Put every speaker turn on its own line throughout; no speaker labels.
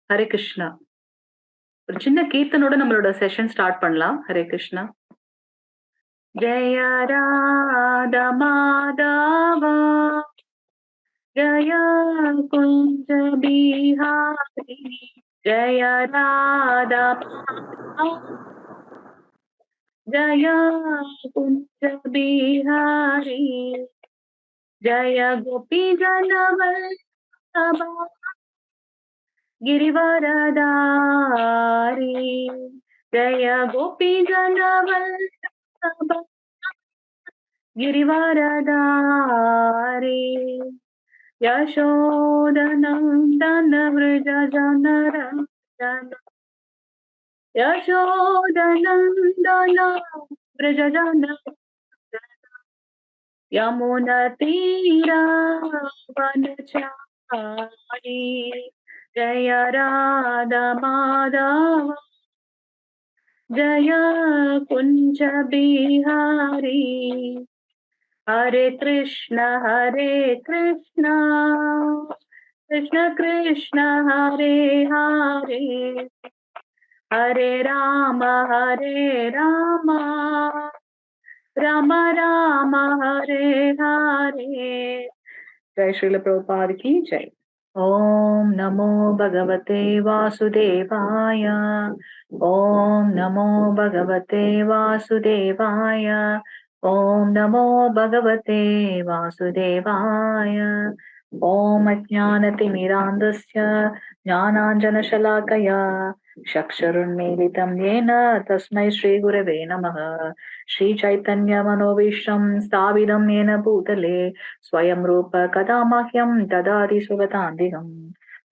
ஹரே கிருஷ்ணா. ஒரு சின்ன கீர்த்தனோட நம்மளோட செஷன் ஸ்டார்ட் பண்ணலாம். ஹரே கிருஷ்ணா. ஜெய ராதா மாதவா, ஜய குஞ்ச பிஹாரி, ஜய ராதா ஜய குஞ்ச பிஹாரி, ஜய கோபி ஜனவல்லபா, गिरिवरधारी, जय गोपी जनवल्लभ, गिरिवरधारी, यशोदनन्दन व्रज जनरञ्जन, यशोदनन्दन व्रज जन, यमुनतीरवनचारी, जय राधा माधव, जय कुञ्ज बिहारी। हरे कृष्ण हरे कृष्ण, कृष्ण कृष्ण हरे हरे, हरे राम हरे राम, राम राम हरे हरे। जय श्रील प्रभुपाद की जय। ॐ नमो भगवते वासुदेवाय। ॐ नमो भगवते वासुदेवाय। ॐ नमो भगवते वासुदेवाय। ॐ अज्ञानतिमिरान्धस्य ज्ञानाञ्जनशलाकया चक्षुरुन्मीलितं येन तस्मै श्रीगुरवे नमः। श्रीचैतन्यमनोभीष्टं स्थापितं येन भूतले स्वयं रूप कदा मह्यं ददाति स्वगतान्तिकम्।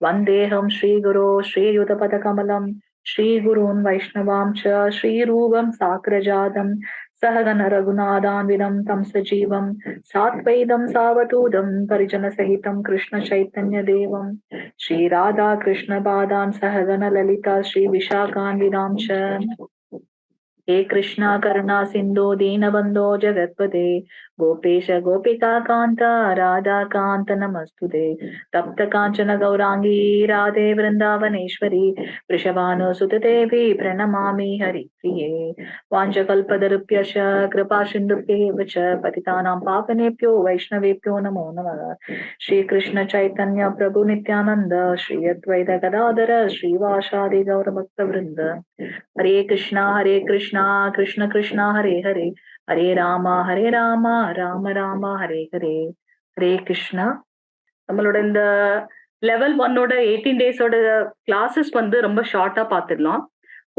वन्देऽहं श्रीगुरो श्रीयुतपदकमलं श्रीगुरून् वैष्णवां च श्रीरूपं साग्रजातं सहगण रघुनाथान्वितं तं सजीवं सात्वैदं सावधूतं परिजनसहितं कृष्ण चैतन्य देवं श्रीराधा कृष्णपादान् सहगण ललिता श्रीविशाखान्वितां च। हे कृष्णा करुणा सिन्धो दीनबन्धो जगत्पते गोपेश गोपिका कान्त राधा कान्त नमस्तुते। तप्त काञ्चन गौराङ्गी राधे वृन्दावनेश्वरी वृषभानुसुत देवी प्रणमामि हरिप्रिये। वाञ्छाकल्पतरुभ्यश्च कृपा सिन्धुभ्येव च पतितानां पावनेभ्यो वैष्णवेभ्यो नमो नमः। श्री कृष्ण चैतन्य प्रभु नित्यानंद श्री अद्वैत गदाधर श्रीवासादि गौरभक्त वृंद। हरे कृष्णा हरे कृष्णा कृष्ण कृष्णा हरे हरे, हरे रामा हरे रामा ராம ராம ஹரே ஹரே। ஹரே கிருஷ்ணா. நம்மளோட இந்த லெவல் 1ஓட 18 டேஸோட கிளாஸஸ் வந்து ரொம்ப ஷார்ட்டா பாத்துடலாம்.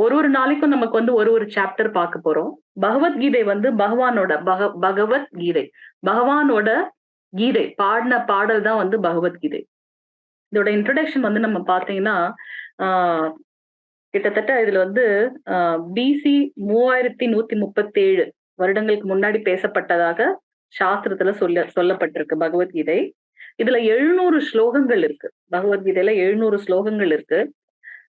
ஒரு ஒரு நாளைக்கும் நமக்கு வந்து ஒரு ஒரு சாப்டர் பார்க்க போறோம். பகவத்கீதை வந்து பகவானோட பகவத்கீதை பகவானோட கீதை பாடின பாடல் தான் வந்து பகவத்கீதை. இதோட இன்ட்ரடக்ஷன் வந்து நம்ம பாத்தீங்கன்னா கிட்டத்தட்ட இதுல வந்து பிசி 3137 வருடங்களுக்கு முன்னாடி பேசப்பட்டதாக சாஸ்திரத்துல சொல்லப்பட்டிருக்கு பகவத்கீதை. இதுல 700 ஸ்லோகங்கள் இருக்கு. பகவத்கீதையில 700 ஸ்லோகங்கள் இருக்கு.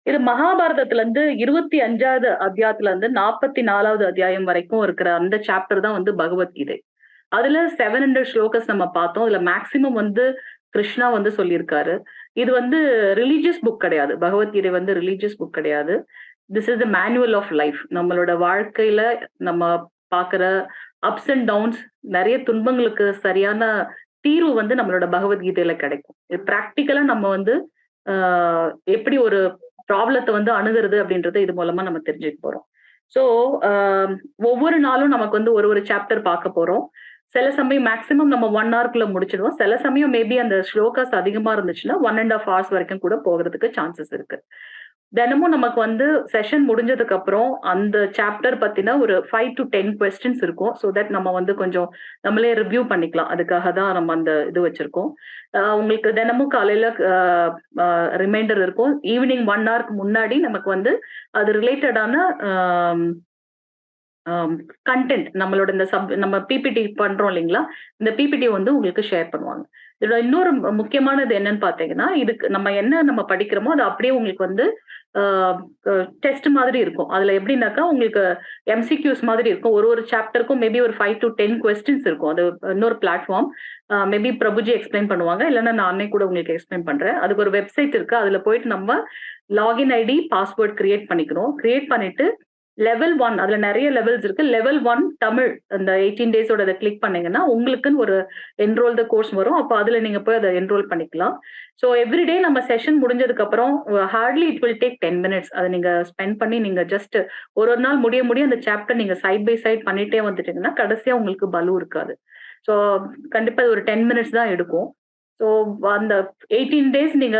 இது மகாபாரதத்துல இருந்து 25வது அத்தியாயத்துல இருந்து 44வது அத்தியாயம் வரைக்கும் இருக்கிற அந்த சாப்டர் தான் வந்து பகவத்கீதை. அதுல 700 ஸ்லோகஸ் நம்ம பார்த்தோம். அதுல மேக்சிமம் வந்து கிருஷ்ணா வந்து சொல்லியிருக்காரு. இது வந்து ரிலீஜியஸ் புக் கிடையாது. பகவத்கீதை வந்து ரிலீஜியஸ் புக் கிடையாது. This is the manual of life. நம்மளோட வாழ்க்கையில நம்ம பாக்குற அப்ஸ் அண்ட் டவுன்ஸ், நிறைய துன்பங்களுக்கு சரியான தீர்வு வந்து நம்மளோட பகவத்கீதையில கிடைக்கும். இது ப்ராக்டிக்கலா நம்ம வந்து எப்படி ஒரு ப்ராப்ளத்தை வந்து அணுகிறது அப்படின்றத இது மூலமா நம்ம தெரிஞ்சுக்க போறோம். ஸோ ஒவ்வொரு நாளும் நமக்கு வந்து ஒரு ஒரு சாப்டர் பார்க்க போறோம். சில சமயம் மேக்சிமம் நம்ம 1 ஹவர்க்குள்ள முடிச்சிடுவோம். சில சமயம் மேபி அந்த ஸ்லோகாஸ் அதிகமா இருந்துச்சுன்னா 1.5 ஹவர்ஸ் வரைக்கும் கூட போகிறதுக்கு சான்சஸ் இருக்கு. தினமும் நமக்கு வந்து செஷன் முடிஞ்சதுக்கு அப்புறம் அந்த சாப்டர் பத்தின ஒரு 5 to 10 questions இருக்கும். ஸோ that நம்ம வந்து கொஞ்சம் நம்மளே ரிவ்யூ பண்ணிக்கலாம். அதுக்காக தான் நம்ம அந்த இது வச்சிருக்கோம். உங்களுக்கு தினமும் காலையில ரிமைண்டர் இருக்கும். ஈவினிங் 1 ஹவருக்கு முன்னாடி நமக்கு வந்து அது ரிலேட்டடான கண்டென்ட் நம்மளோட இந்த நம்ம பிபிடி பண்றோம் இல்லைங்களா, இந்த பிபிடி வந்து உங்களுக்கு ஷேர் பண்ணுவாங்க. இதோட இன்னொரு முக்கியமானது என்னன்னு பாத்தீங்கன்னா, இதுக்கு நம்ம என்ன நம்ம படிக்கிறோமோ அது அப்படியே உங்களுக்கு வந்து டெஸ்ட் மாதிரி இருக்கும். அதுல எப்படின்னாக்கா உங்களுக்கு எம்சிக்யூஸ் மாதிரி இருக்கும். ஒரு ஒரு சாப்டருக்கும் மேபி ஒரு 5 to 10 questions இருக்கும். அது இன்னொரு பிளாட்ஃபார்ம். மேபி பிரபுஜி எக்ஸ்பிளைன் பண்ணுவாங்க, இல்லைன்னா நானே கூட உங்களுக்கு எக்ஸ்பிளைன் பண்றேன். அதுக்கு ஒரு வெப்சைட் இருக்கு. அதுல போயிட்டு நம்ம லாகின் ஐடி பாஸ்வேர்ட் கிரியேட் பண்ணிக்கணும். கிரியேட் பண்ணிட்டு லெவல் 1, அதுல நிறைய லெவல்ஸ் இருக்கு. லெவல் 1 தமிழ் அந்த 18 டேஸோட அதை கிளிக் பண்ணீங்கன்னா உங்களுக்குன்னு ஒரு என்ரோல் the course வரும். அப்போ அதுல நீங்க போய் அதை என்ரோல் பண்ணிக்கலாம். ஸோ எவ்ரிடே நம்ம செஷன் முடிஞ்சதுக்கு அப்புறம் hardly it will take 10 minutes. அதை நீங்க ஸ்பெண்ட் பண்ணி நீங்க ஜஸ்ட் ஒரு ஒரு நாள் முடிய முடிய அந்த சாப்டர் நீங்க சைட் பை சைட் பண்ணிட்டே வந்துட்டீங்கன்னா கடைசியா உங்களுக்கு பலு இருக்காது. ஸோ கண்டிப்பா அது ஒரு 10 மினிட்ஸ் தான் எடுக்கும். ஸோ அந்த 18 டேஸ் நீங்க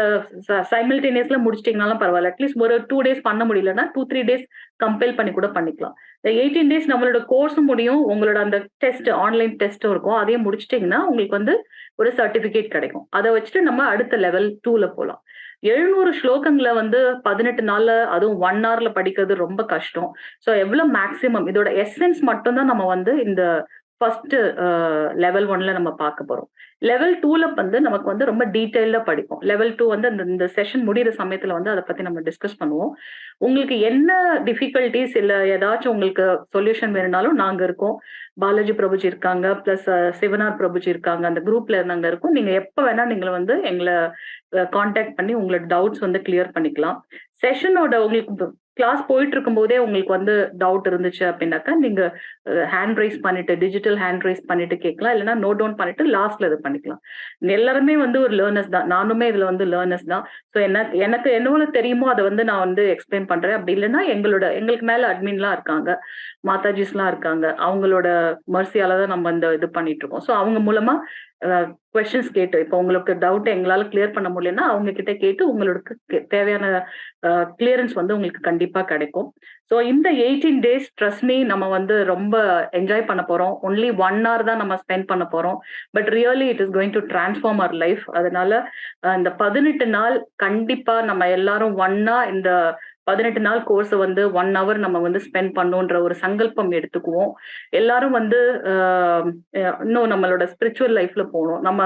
சைமில்டேனியஸ்ல முடிச்சிட்டீங்கனாலும் பரவாயில்ல. அட்லீஸ்ட் ஒரு 2 டேஸ் பண்ண முடியலன்னா 2-3 டேஸ் கம்பைல் பண்ணி கூட பண்ணிக்கலாம். இந்த 18 டேஸ் நம்மளோட கோர்ஸும் முடியும், உங்களோட அந்த டெஸ்ட் ஆன்லைன் டெஸ்ட்டும் இருக்கும். அதையும் முடிச்சிட்டீங்கன்னா உங்களுக்கு வந்து ஒரு சர்டிபிகேட் கிடைக்கும். அதை வச்சுட்டு நம்ம அடுத்த லெவல் 2ல போகலாம். 700 ஸ்லோகங்களை வந்து 18 நாள்ல, அதுவும் 1 ஹவர்ல படிக்கிறது ரொம்ப கஷ்டம். ஸோ எவ்வளவு மேக்சிமம் இதோட எசன்ஸ் மட்டும்தான் நம்ம வந்து இந்த ஃபர்ஸ்ட் லெவல் 1ல நம்ம பார்க்க போறோம். லெவல் 2ல வந்து நமக்கு வந்து ரொம்ப டீட்டெயில்டா படிப்போம். லெவல் 2 வந்து இந்த செஷன் முடிகிற சமயத்துல வந்து அதை பத்தி நம்ம டிஸ்கஸ் பண்ணுவோம். உங்களுக்கு என்ன டிஃபிகல்டிஸ் இல்ல ஏதாச்சும் உங்களுக்கு சொல்யூஷன் வேணும்னாலும் நாங்க இருக்கோம். பாலாஜி பிரபுஜி இருக்காங்க, பிளஸ் சிவனார் பிரபுஜி இருக்காங்க. அந்த குரூப்ல நாங்க இருக்கோம். நீங்க எப்ப வேணா நீங்க வந்து எங்களை கான்டாக்ட் பண்ணி உங்களோட டவுட்ஸ் வந்து கிளியர் பண்ணிக்கலாம். செஷனோட உங்களுக்கு கிளாஸ் போயிட்டு இருக்கும் போதே உங்களுக்கு வந்து டவுட் இருந்துச்சு அப்படின்னாக்கா நீங்க ஹேண்ட் ரைஸ் பண்ணிட்டு, டிஜிட்டல் ஹேண்ட் ரைஸ் பண்ணிட்டு கேட்கலாம். இல்லைன்னா நோட் டவுன் பண்ணிட்டு லாஸ்ட்ல இது பண்ணிக்கலாம். எல்லாருமே வந்து ஒரு லேர்னர்ஸ் தான். நானுமே இதுல வந்து லேர்னர்ஸ் தான். ஸோ எனக்கு என்னவோ தெரியுமோ அதை வந்து நான் வந்து எக்ஸ்பிளைன் பண்றேன். அப்படி இல்லைன்னா எங்களுக்கு மேல அட்மின்லாம் இருக்காங்க, மாதாஜிஸ்லாம் இருக்காங்க. அவங்களோட மர்சியால தான் நம்ம இந்த இது பண்ணிட்டு இருக்கோம். ஸோ அவங்க மூலமா கொஸ்டின்ஸ் கேட்டு, இப்போ உங்களுக்கு டவுட் எங்களால கிளியர் பண்ண முடியலன்னா அவங்க கிட்ட கேட்டு உங்களுக்கு தேவையான கிளியரன்ஸ் வந்து உங்களுக்கு கண்டிப்பா கிடைக்கும். ஸோ இந்த 18 டேஸ் ட்ரஸ்ட் மீ நம்ம வந்து ரொம்ப என்ஜாய் பண்ண போறோம். ஒன்லி 1 ஹவர் தான் நம்ம ஸ்பெண்ட் பண்ண போறோம். But really it is going to transform our life. அதனால இந்த 18 நாள் கண்டிப்பா நம்ம எல்லாரும் ஒன்னா இந்த 18 நாள் கோர்ஸை வந்து 1 ஹவர் நம்ம வந்து ஸ்பெண்ட் பண்ணுன்ற ஒரு சங்கல்பம் எடுத்துக்குவோம். எல்லாரும் வந்து இன்னும் நம்மளோட ஸ்பிரிச்சுவல் லைஃப்ல போகணும். நம்ம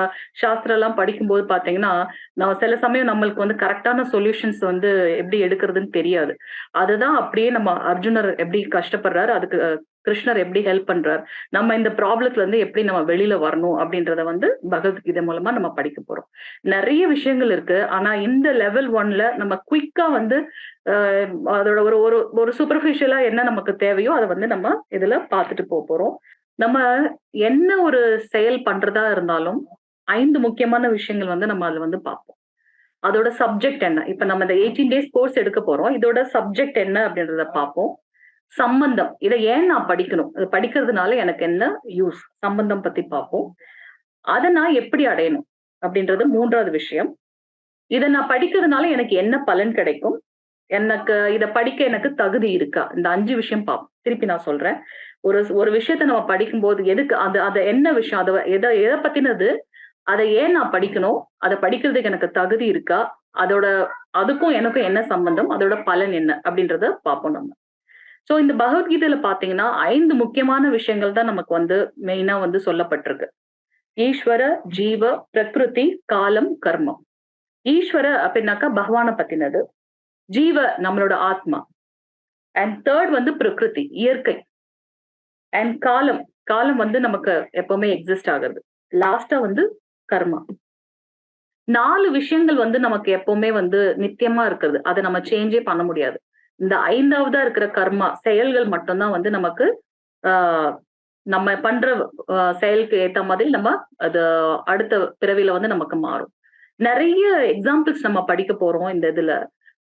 சாஸ்திரம் எல்லாம் படிக்கும்போது பாத்தீங்கன்னா நம்ம சில சமயம் நம்மளுக்கு வந்து கரெக்டான சொல்யூஷன்ஸ் வந்து எப்படி எடுக்கிறதுன்னு தெரியாது. அதுதான் அப்படியே நம்ம அர்ஜுனர் எப்படி கஷ்டப்படுறாரு, அதுக்கு கிருஷ்ணர் எப்படி ஹெல்ப் பண்றார், நம்ம இந்த ப்ராப்ளத்துல இருந்து எப்படி நம்ம வெளியில வரணும் அப்படின்றத வந்து பகவத்கீதை மூலமா நம்ம படிக்க போறோம். நிறைய விஷயங்கள் இருக்கு. ஆனா இந்த லெவல் 1ல நம்ம குயிக்கா வந்து அதோட ஒரு ஒரு ஒரு சூப்பர்ஃபிஷியலா என்ன நமக்கு தேவையோ அதை வந்து நம்ம இதுல பார்த்துட்டு போக போறோம். நம்ம என்ன ஒரு செயல் பண்றதா இருந்தாலும் 5 முக்கியமான விஷயங்கள் வந்து நம்ம அதுல வந்து பார்ப்போம். அதோட சப்ஜெக்ட் என்ன, இப்ப நம்ம இந்த 18 டேஸ் கோர்ஸ் எடுக்க போறோம், இதோட சப்ஜெக்ட் என்ன அப்படின்றத பார்ப்போம். சம்பந்தம், இதை ஏன் நான் படிக்கணும், இதை படிக்கிறதுனால எனக்கு என்ன யூஸ், சம்பந்தம் பத்தி பார்ப்போம். அதை நான் எப்படி அடையணும் அப்படின்றது 3வது விஷயம். இதை நான் படிக்கிறதுனால எனக்கு என்ன பலன் கிடைக்கும், எனக்கு இதை படிக்க எனக்கு தகுதி இருக்கா, இந்த 5 விஷயம் பார்ப்போம். திருப்பி நான் சொல்றேன், ஒரு ஒரு விஷயத்த நம்ம படிக்கும்போது எதுக்கு அது, அது என்ன விஷயம், அதை எதை எதை பத்தினது, அதை ஏன் நான் படிக்கணும், அதை படிக்கிறதுக்கு எனக்கு தகுதி இருக்கா, அதோட அதுக்கும் எனக்கும் என்ன சம்பந்தம், அதோட பலன் என்ன அப்படின்றத பார்ப்போம் நம்ம. சோ இந்த பகவத்கீதையில பாத்தீங்கன்னா 5 முக்கியமான விஷயங்கள் தான் நமக்கு வந்து மெயினா வந்து சொல்லப்பட்டிருக்கு. ஈஸ்வர, ஜீவ, பிரகிருதி, காலம், கர்மம். ஈஸ்வர அப்படின்னாக்கா பகவானை பத்தினது, ஜீவ நம்மளோட ஆத்மா, அண்ட் தேர்ட் வந்து பிரகிருதி இயற்கை, அண்ட் காலம், காலம் வந்து நமக்கு எப்பவுமே எக்ஸிஸ்ட் ஆகுறது, லாஸ்டா வந்து கர்மா. 4 விஷயங்கள் வந்து நமக்கு எப்பவுமே வந்து நித்தியமா இருக்கிறது, அதை நம்ம சேஞ்சே பண்ண முடியாது. இந்த 5வதா இருக்கிற கர்மா செயல்கள் மட்டும்தான் வந்து நமக்கு நம்ம பண்ற செயலுக்கு ஏத்த மாதிரி நம்ம அது அடுத்த பிறவியில வந்து நமக்கு மாறும். நிறைய எக்ஸாம்பிள்ஸ் நம்ம படிக்க போறோம் இந்த இதுல.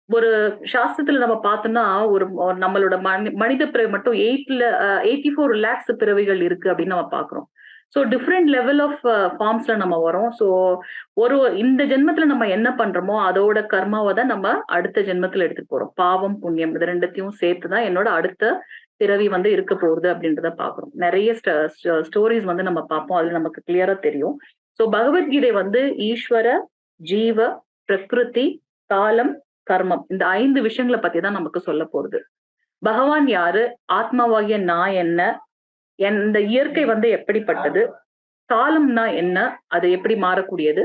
ஒரு சாஸ்திரத்துல நம்ம பார்த்தோம்னா ஒரு நம்மளோட மனித பிறவி மட்டும் 84 லேக்ஸ் பிறவிகள் இருக்கு அப்படின்னு நம்ம பாக்குறோம். ஸோ டிஃப்ரெண்ட் லெவல் ஆஃப் ஃபார்ம்ஸ்ல நம்ம வரோம். ஸோ ஒரு இந்த ஜென்மத்துல நம்ம என்ன பண்றோமோ அதோட கர்மாவை தான் நம்ம அடுத்த ஜென்மத்துல எடுத்துட்டு போறோம். பாவம் புண்ணியம் இது ரெண்டுத்தையும் சேர்த்துதான் என்னோட அடுத்த பிறவி வந்து இருக்க போகுது அப்படின்றத பாக்குறோம். நிறைய ஸ்டோரிஸ் வந்து நம்ம பார்ப்போம், அது நமக்கு கிளியரா தெரியும். ஸோ பகவத்கீதை வந்து ஈஸ்வர, ஜீவ, பிரகிருதி, காலம், கர்மம் இந்த 5 விஷயங்களை பத்தி தான் நமக்கு சொல்ல போறது. பகவான் யாரு, ஆத்மாவாகிய நான் என்ன, இந்த இயற்கை வந்து எப்படிப்பட்டது, காலம்னா என்ன, அது எப்படி மாறக்கூடியது,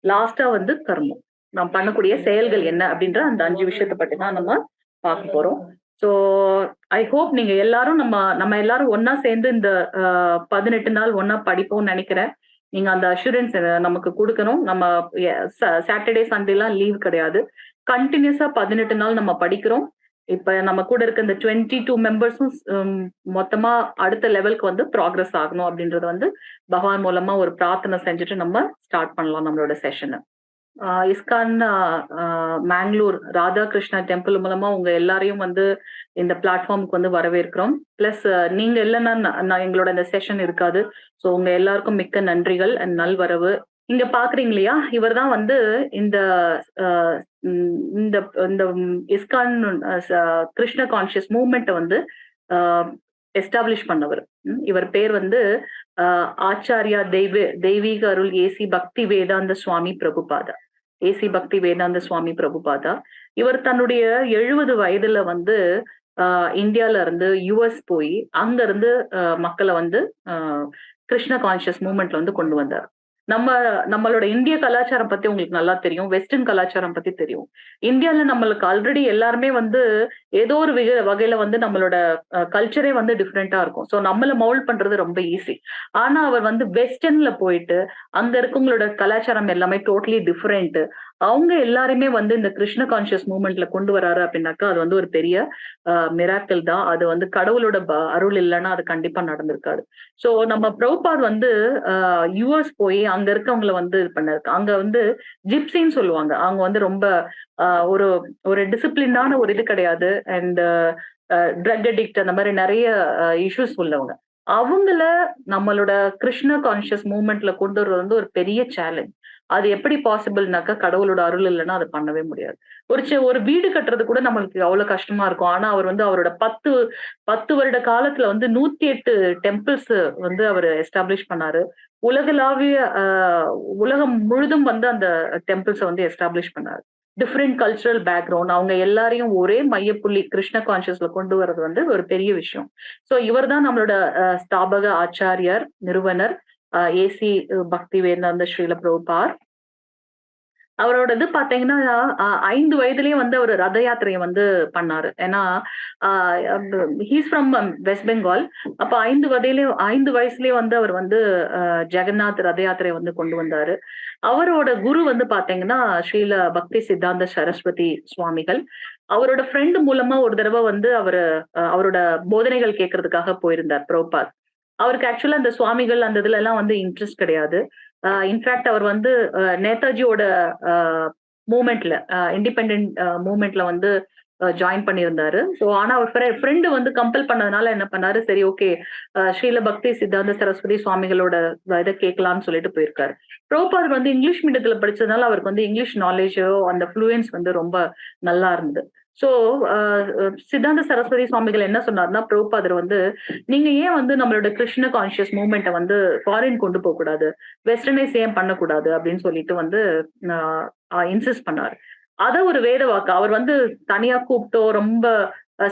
லாஸ்டா வந்து கர்மம், நாம் பண்ணக்கூடிய செயல்கள் என்ன அப்படின்ற அந்த 5 விஷயத்தை பற்றி தான் நம்ம பார்க்க போறோம். So I hope நீங்க எல்லாரும் நம்ம நம்ம எல்லாரும் ஒன்னா சேர்ந்து இந்த 18 நாள் ஒன்னா படிப்போம்னு நினைக்கிறேன். நீங்க அந்த அஷூரன்ஸ் நமக்கு கொடுக்கணும். நம்ம சாட்டர்டே சண்டேலாம் லீவ் கிடையாது. கண்டினியூஸா 18 நாள் நம்ம படிக்கிறோம். இப்ப நம்ம கூட இருக்க இந்த 22 மெம்பர்ஸும் மொத்தமா அடுத்த லெவலுக்கு வந்து ப்ராக்ரஸ் ஆகணும் அப்படின்றது வந்து பகவான் மூலமா ஒரு பிரார்த்தனை செஞ்சுட்டு நம்ம ஸ்டார்ட் பண்ணலாம் நம்மளோட செஷனை. இஸ்கான் மேங்களூர் ராதாகிருஷ்ணா டெம்பிள் மூலமா உங்க எல்லாரையும் வந்து இந்த பிளாட்ஃபார்முக்கு வந்து வரவேற்கிறோம். பிளஸ் நீங்க இல்லைன்னா நான் எங்களோட இந்த செஷன் இருக்காது. ஸோ உங்க எல்லாருக்கும் மிக்க நன்றிகள் அண்ட் நல்வரவு. இங்க பாக்குறீங்க இல்லையா, இவர் தான் வந்து இந்த இந்த இந்த இஸ்கான் கிருஷ்ண கான்சியஸ் மூவ்மெண்ட்டை வந்து எஸ்டாப்ளிஷ் பண்ணவர். இவர் பேர் வந்து ஆச்சாரியா தெய்வீக அருள் ஏசி பக்தி வேதாந்த சுவாமி பிரபுபாதா. ஏசி பக்தி வேதாந்த சுவாமி பிரபுபாதா. இவர் தன்னுடைய 70 வயதுல வந்து இந்தியால இருந்து யுஎஸ் போய் அங்க இருந்து மக்களை வந்து கிருஷ்ண கான்சியஸ் மூவ்மெண்ட்ல வந்து கொண்டு வந்தார். நம்மளோட இந்திய கலாச்சாரம் பத்தி உங்களுக்கு நல்லா தெரியும், வெஸ்டர்ன் கலாச்சாரம் பத்தி தெரியும். இந்தியால நம்மளுக்கு ஆல்ரெடி எல்லாருமே வந்து ஏதோ ஒரு வகையில வந்து நம்மளோட கல்ச்சரே வந்து டிஃப்ரெண்டா இருக்கும். ஸோ நம்மள மவுல்ட் பண்றது ரொம்ப ஈஸி. ஆனா அவர் வந்து வெஸ்டர்ன்ல போயிட்டு அங்க இருக்கவங்களோட கலாச்சாரம் எல்லாமே டோட்டலி டிஃப்ரெண்ட். அவங்க எல்லாருமே வந்து இந்த கிருஷ்ண கான்சியஸ் மூவ்மெண்ட்ல கொண்டு வராரு அப்படின்னாக்கா அது வந்து ஒரு பெரிய மிராக்கிள் தான். அது வந்து கடவுளோட அருள் இல்லைன்னா அது கண்டிப்பா நடந்திருக்காது. ஸோ நம்ம பிரபுபாத் வந்து யுஎஸ் போய் அங்க இருக்கவங்களை வந்து இது பண்ணாரு. அங்க வந்து ஜிப்சின்னு சொல்லுவாங்க. அவங்க வந்து ரொம்ப ஒரு ஒரு டிசிப்ளினான ஒரு இது கிடையாது, and drug addict, அந்த மாதிரி நிறைய இஷ்யூஸ் உள்ளவங்க. அவங்கள நம்மளோட கிருஷ்ண கான்சியஸ் மூவ்மெண்ட்ல கொண்டு வர்றது வந்து ஒரு பெரிய சேலஞ்ச். அது எப்படி பாசிபிள்னாக்கா கடவுளோட அருள் இல்லைன்னா அது பண்ணவே முடியாது. ஒரு வீடு கட்டுறது கூட நம்மளுக்கு அவ்வளவு கஷ்டமா இருக்கும். ஆனா அவர் வந்து அவரோட 10 வருட காலத்துல வந்து 108 டெம்பிள்ஸ் வந்து அவர் எஸ்டாப்ளிஷ் பண்ணாரு. உலகளாவிய உலகம் முழுதும் வந்து அந்த டெம்பிள்ஸை வந்து எஸ்டாப்ளிஷ் பண்ணாரு. Different cultural background, அவங்க எல்லாரையும் ஒரே மையப்புள்ளி கிருஷ்ண கான்சியஸ்ல கொண்டு வர்றது வந்து ஒரு பெரிய விஷயம். ஸோ இவர் தான் நம்மளோட ஸ்தாபக ஆச்சாரியார், நிறுவனர் ஏசி பக்தி வேதாந்த ஸ்ரீல பிரபுபாத். அவரோட இது பாத்தீங்கன்னா 5 வயதுலயே வந்து அவர் ரத யாத்திரையை வந்து பண்ணாரு. ஏன்னா he's from west Bengal. அப்ப 5 வயசுலயே வந்து அவர் வந்து ஜெகநாத் ரத யாத்திரையை வந்து கொண்டு வந்தாரு. அவரோட குரு வந்து பாத்தீங்கன்னா ஸ்ரீல பக்தி சித்தாந்த சரஸ்வதி சுவாமிகள். அவரோட ஃப்ரெண்டு மூலமா ஒரு தடவை வந்து அவரு அவரோட போதனைகள் கேட்கறதுக்காக போயிருந்தார் பிரபுபாத். அவருக்கு ஆக்சுவலா அந்த சுவாமிகள் அந்த இதுல எல்லாம் வந்து இன்ட்ரெஸ்ட் கிடையாது. இன்ஃபேக்ட் அவர் வந்து நேதாஜியோட மூமெண்ட்ல, இண்டிபெண்டன்ட் மூமெண்ட்ல வந்து ஜாயின் பண்ணியிருந்தாரு. ஸோ ஆனா அவர் ஃப்ரெண்டு வந்து கம்பல் பண்ணதுனால என்ன பண்ணாரு, சரி ஓகே ஸ்ரீல பக்தி சித்தாந்த சரஸ்வதி சுவாமிகளோட இதை கேட்கலாம்னு சொல்லிட்டு போயிருக்காரு. பிரபுபாத் வந்து இங்கிலீஷ் மீடியத்துல படிச்சதுனால அவருக்கு வந்து இங்கிலீஷ் நாலேஜோ அந்த ஃப்ளூயன்ஸ் வந்து ரொம்ப நல்லா இருந்தது. சோ சித்தாந்த சரஸ்வதி சுவாமிகள் என்ன சொன்னார்னா, பிரபுபாதர் வந்து நீங்க ஏன் வந்து நம்மளோட கிருஷ்ண கான்சியஸ் மூவ்மெண்ட்டை வந்து ஃபாரின் கொண்டு போக கூடாது, வெஸ்டர்னைஸ் ஏன் பண்ணக்கூடாது அப்படின்னு சொல்லிட்டு வந்து இன்சிஸ்ட் பண்ணாரு. அத ஒரு வேத வாக்கு அவர் வந்து தனியா கூப்பிட்டோ ரொம்ப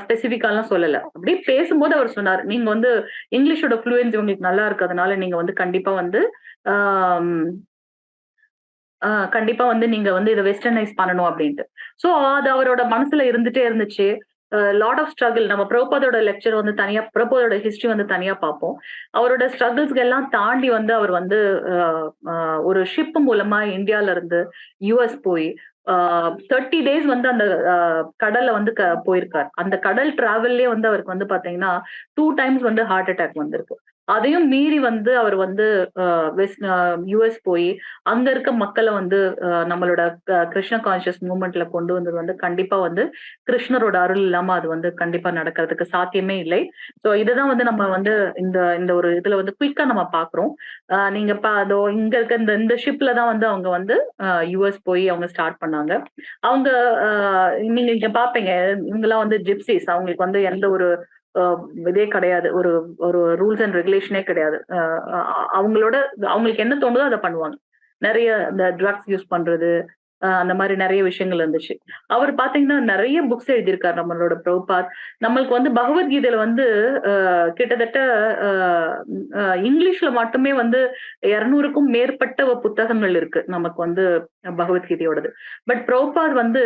ஸ்பெசிபிக்காலாம் சொல்லல. அப்படியே பேசும்போது அவர் சொன்னார், நீங்க வந்து இங்கிலீஷோட ஃப்ளூயன்சி உங்களுக்கு நல்லா இருக்கிறதுனால நீங்க வந்து கண்டிப்பா வந்து கண்டிப்பா வந்து நீங்க வந்து இதை வெஸ்டர்னைஸ் பண்ணணும் அப்படின்ட்டு. சோ அது அவரோட மனசுல இருந்துட்டே இருந்துச்சு. Lot of struggle. நம்ம பிரபுபாதோட லெக்சர் வந்து தனியா, பிரபுபாதோட ஹிஸ்டரி வந்து தனியா பார்ப்போம். அவரோட ஸ்ட்ரகிள்ஸ்க்கு எல்லாம் தாண்டி வந்து அவர் வந்து ஒரு ஷிப் மூலமா இந்தியால இருந்து யுஎஸ் போய் 30 டேஸ் வந்து அந்த கடல்ல வந்து போயிருக்காரு. அந்த கடல் டிராவல்லே வந்து அவருக்கு வந்து பாத்தீங்கன்னா 2 டைம்ஸ் வந்து ஹார்ட் அட்டாக் வந்திருக்கு. அதையும் மீறி வந்து அவர் வந்து யுஎஸ் போய் அங்க இருக்க மக்களை வந்து நம்மளோட கிருஷ்ண கான்சியஸ் மூவ்மெண்ட்ல கொண்டு வந்தது வந்து கண்டிப்பா வந்து கிருஷ்ணரோட அருள் இல்லாம அது வந்து கண்டிப்பா நடக்கிறதுக்கு சாத்தியமே இல்லை. ஸோ இதுதான் வந்து நம்ம வந்து இந்த இந்த ஒரு இதுல வந்து குயிக்கா நம்ம பாக்குறோம். நீங்க அதோ இங்க இருக்க இந்த இந்த ஷிப்ல தான் வந்து அவங்க வந்து யுஎஸ் போய் அவங்க ஸ்டார்ட் பண்ணாங்க. அவங்க நீங்க இங்க பாப்பீங்க, இவங்கெல்லாம் வந்து ஜிப்சிஸ். அவங்களுக்கு வந்து எந்த ஒரு இதே கிடையாது, ஒரு ஒரு ரூல்ஸ் அண்ட் ரெகுலேஷனே கிடையாது. அவங்களோட அவங்களுக்கு என்ன தோணுதோ அதை பண்ணுவாங்க. நிறைய இந்த ட்ரக்ஸ் யூஸ் பண்றது, அந்த மாதிரி நிறைய விஷயங்கள் இருந்துச்சு. அவர் பாத்தீங்கன்னா நிறைய புக்ஸ் எழுதியிருக்காரு நம்மளோட பிரபுபாத். நம்மளுக்கு வந்து பகவத்கீதையில வந்து கிட்டத்தட்ட இங்கிலீஷ்ல மட்டுமே வந்து 200க்கும் மேற்பட்ட புத்தகங்கள் இருக்கு நமக்கு வந்து பகவத்கீதையோடது. பட் பிரபுபாத் வந்து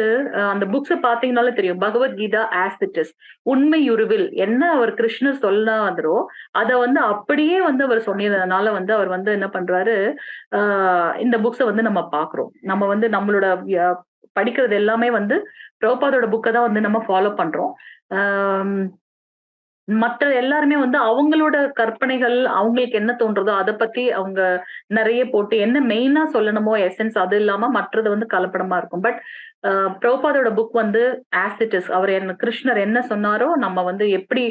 அந்த புக்ஸை பாத்தீங்கன்னாலே தெரியும், பகவத்கீதா ஆஸ் it is, உண்மையுருவில் என்ன அவர் கிருஷ்ணர் சொல்லாதரோ அதை வந்து அப்படியே வந்து அவர் சொன்னதுனால வந்து அவர் வந்து என்ன பண்றாரு, இந்த புக்ஸை வந்து நம்ம பாக்குறோம். நம்ம வந்து நம்மளோட படிக்கிறது எல்லாமே வந்து பிரபுபாதோட புக்கை தான் வந்து நம்ம ஃபாலோ பண்றோம். மற்ற எல்லாருமே வந்து அவங்களோட கற்பனைகள், அவங்களுக்கு என்ன தோன்றதோ அதை பத்தி அவங்க நிறைய போட்டு என்ன மெயினா சொல்லணுமோ எசன்ஸ் அது இல்லாம மற்றது வந்து கலப்படமா இருக்கும். பட் பிரபுபாதோட புக் வந்து ஆஸ் it is, அவர் என்ன கிருஷ்ணர் என்ன சொன்னாரோ நம்ம வந்து எப்படி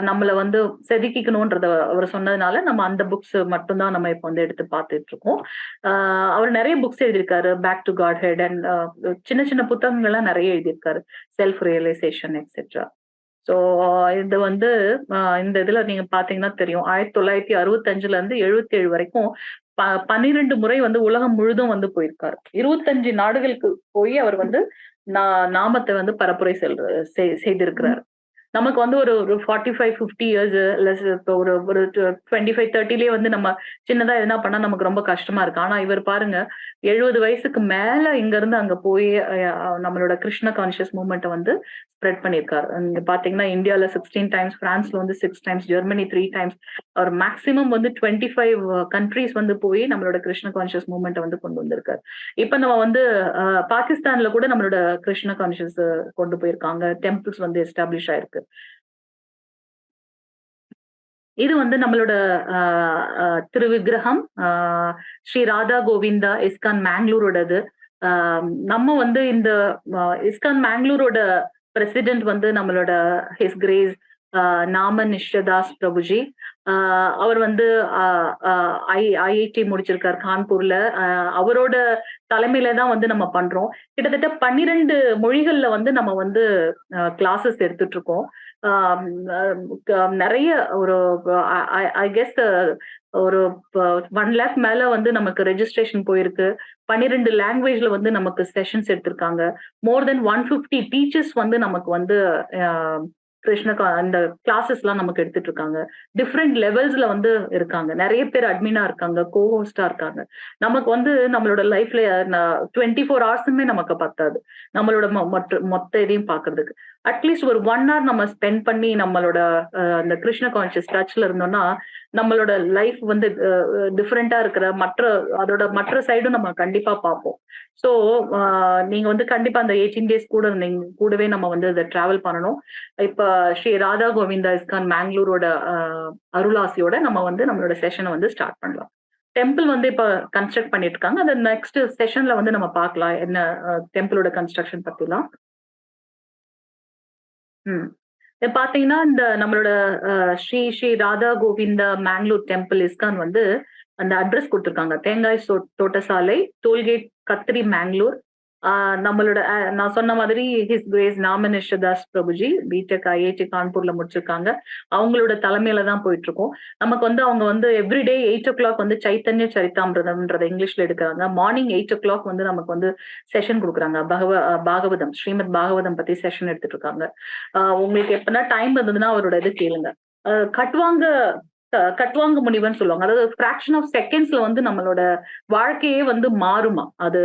நம்மளை வந்து செதுக்கிக்கணும்ன்றத அவர் சொன்னதுனால நம்ம அந்த புக்ஸ் மட்டும்தான் நம்ம இப்ப வந்து எடுத்து பார்த்துட்டு இருக்கோம். அவர் நிறைய புக்ஸ் எழுதியிருக்காரு, back to God head and சின்ன சின்ன புத்தகங்கள்லாம் நிறைய எழுதியிருக்காரு, செல்ஃப் ரியலைசேஷன் எக்ஸெட்ரா. ஸோ இது வந்து இந்த இதுல நீங்க பாத்தீங்கன்னா தெரியும், 1965ல இருந்து 77 வரைக்கும் 12 முறை வந்து உலகம் முழுதும் வந்து போயிருக்காரு. 25 நாடுகளுக்கு போய் அவர் வந்து நாமத்தை வந்து பரப்புரை செய்திருக்கிறாரு. நமக்கு வந்து ஒரு ஒரு 45-50 இயர்ஸ் இல்ல இப்போ ஒரு ஒரு 25-30லயே வந்து நம்ம சின்னதா எதுனா பண்ணா நமக்கு ரொம்ப கஷ்டமா இருக்கு. ஆனா இவர் பாருங்க 70 வயசுக்கு மேல இங்க இருந்து அங்க போய் நம்மளோட கிருஷ்ண கான்சியஸ் மூவ்மெண்ட்டை வந்து ஸ்ப்ரெட் பண்ணியிருக்காரு. இங்க பாத்தீங்கன்னா இந்தியால 16 டைம்ஸ், பிரான்ஸ்ல வந்து 6 டைம்ஸ், ஜெர்மனி 3 டைம்ஸ், அவர் மேக்சிமம் வந்து 25 கண்ட்ரீஸ் வந்து போய் நம்மளோட கிருஷ்ண கான்சியஸ் மூவ்மெண்ட்டை வந்து கொண்டு வந்திருக்காரு. இப்ப நம்ம வந்து பாகிஸ்தான்ல கூட நம்மளோட கிருஷ்ண கான்சியஸ் கொண்டு போயிருக்காங்க, டெம்பிள்ஸ் வந்து எஸ்டாப்ளிஷ் ஆயிருக்கு. இது வந்து நம்மளோட திருவிக்கிரகம் ஸ்ரீ ராதா கோவிந்தா இஸ்கான் மேங்களூரோடது. நம்ம வந்து இந்த இஸ்கான் மேங்களூரோட பிரசிடென்ட் வந்து நம்மளோட his grace நாம நிஷ்டதாஸ் பிரபுஜி. அவர் வந்து ஐஐடி முடிச்சிருக்காரு கான்பூர்ல. அவரோட தலைமையில தான் வந்து நம்ம பண்றோம். கிட்டத்தட்ட 12 மொழிகள்ல வந்து நம்ம வந்து கிளாஸஸ் எடுத்துட்டு இருக்கோம். நிறைய ஒரு I guess ஒரு 1 லேக் மேல வந்து நமக்கு ரெஜிஸ்ட்ரேஷன் போயிருக்கு. 12 லாங்குவேஜ்ல வந்து நமக்கு செஷன்ஸ் எடுத்திருக்காங்க. மோர் தென் 150 டீச்சர்ஸ் வந்து நமக்கு வந்து கிருஷ்ண அந்த கிளாஸஸ் எல்லாம் நமக்கு எடுத்துட்டு இருக்காங்க. டிஃப்ரெண்ட் லெவல்ஸ்ல வந்து இருக்காங்க. நிறைய பேர் அட்மினா இருக்காங்க, கோஹோஸ்டா இருக்காங்க. நமக்கு வந்து நம்மளோட லைஃப்ல 24 ஹவர்ஸுமே நமக்கு பத்தாது நம்மளோட மொத்த இதையும் பாக்குறதுக்கு. அட்லீஸ்ட் ஒரு 1 ஹவர் நம்ம ஸ்பெண்ட் பண்ணி நம்மளோட அந்த கிருஷ்ண கான்சியஸ் டச்ல இருந்தோம்னா நம்மளோட லைஃப் வந்து டிஃப்ரெண்டா இருக்கிற மற்ற அதோட மற்ற சைடும் நம்ம கண்டிப்பா பார்ப்போம். ஸோ நீங்க வந்து கண்டிப்பா அந்த 18 டேஸ் கூட நீங்க கூடவே நம்ம வந்து அதை டிராவல் பண்ணணும். இப்ப ஸ்ரீ ராதா கோவிந்தா இஸ்கான் மேங்களூரோட அருளாசியோட நம்ம வந்து நம்மளோட செஷனை வந்து ஸ்டார்ட் பண்ணலாம். டெம்பிள் வந்து இப்ப கன்ஸ்ட்ரக்ட் பண்ணிட்டு இருக்காங்க. அந்த நெக்ஸ்ட் செஷன்ல வந்து நம்ம பார்க்கலாம் என்ன டெம்பிளோட கன்ஸ்ட்ரக்ஷன் பத்திலாம். பாத்தீங்கன்னா இந்த நம்மளோட ஸ்ரீ ஸ்ரீ ராதா கோவிந்தா மேங்களூர் டெம்பிள் இஸ்கான் வந்து அந்த அட்ரஸ் கொடுத்துருக்காங்க. தேங்காய் தோட்டசாலை, டோல்கேட், கத்திரி, மேங்களூர். நம்மளோட நான் சொன்ன மாதிரி his grace நாமனிஷதாஸ் பிரபுஜி பிடெக் ஐஐடி கான்பூர்ல முடிச்சிருக்காங்க. அவங்களோட தலைமையில தான் போயிட்டு இருக்கோம். நமக்கு வந்து அவங்க வந்து எவ்ரிடே 8 o'clock வந்து சைத்தன்ய சரிதாமிரதம்ன்றதை இங்கிலீஷ்ல எடுக்கிறாங்க. மார்னிங் 8 o'clock வந்து நமக்கு வந்து செஷன் கொடுக்குறாங்க. பாகவதம், ஸ்ரீமத் பாகவதம் பத்தி செஷன் எடுத்துட்டு இருக்காங்க. உங்களுக்கு எப்பனா டைம் இருந்ததுன்னா அவரோட இது கேளுங்க. கட்வாங்க முனிவன் சொல்லுவாங்க. அதாவது ஃபிராக்ஷன் ஆஃப் செகண்ட்ஸ்ல வந்து நம்மளோட வாழ்க்கையே வந்து மாறுமா. அது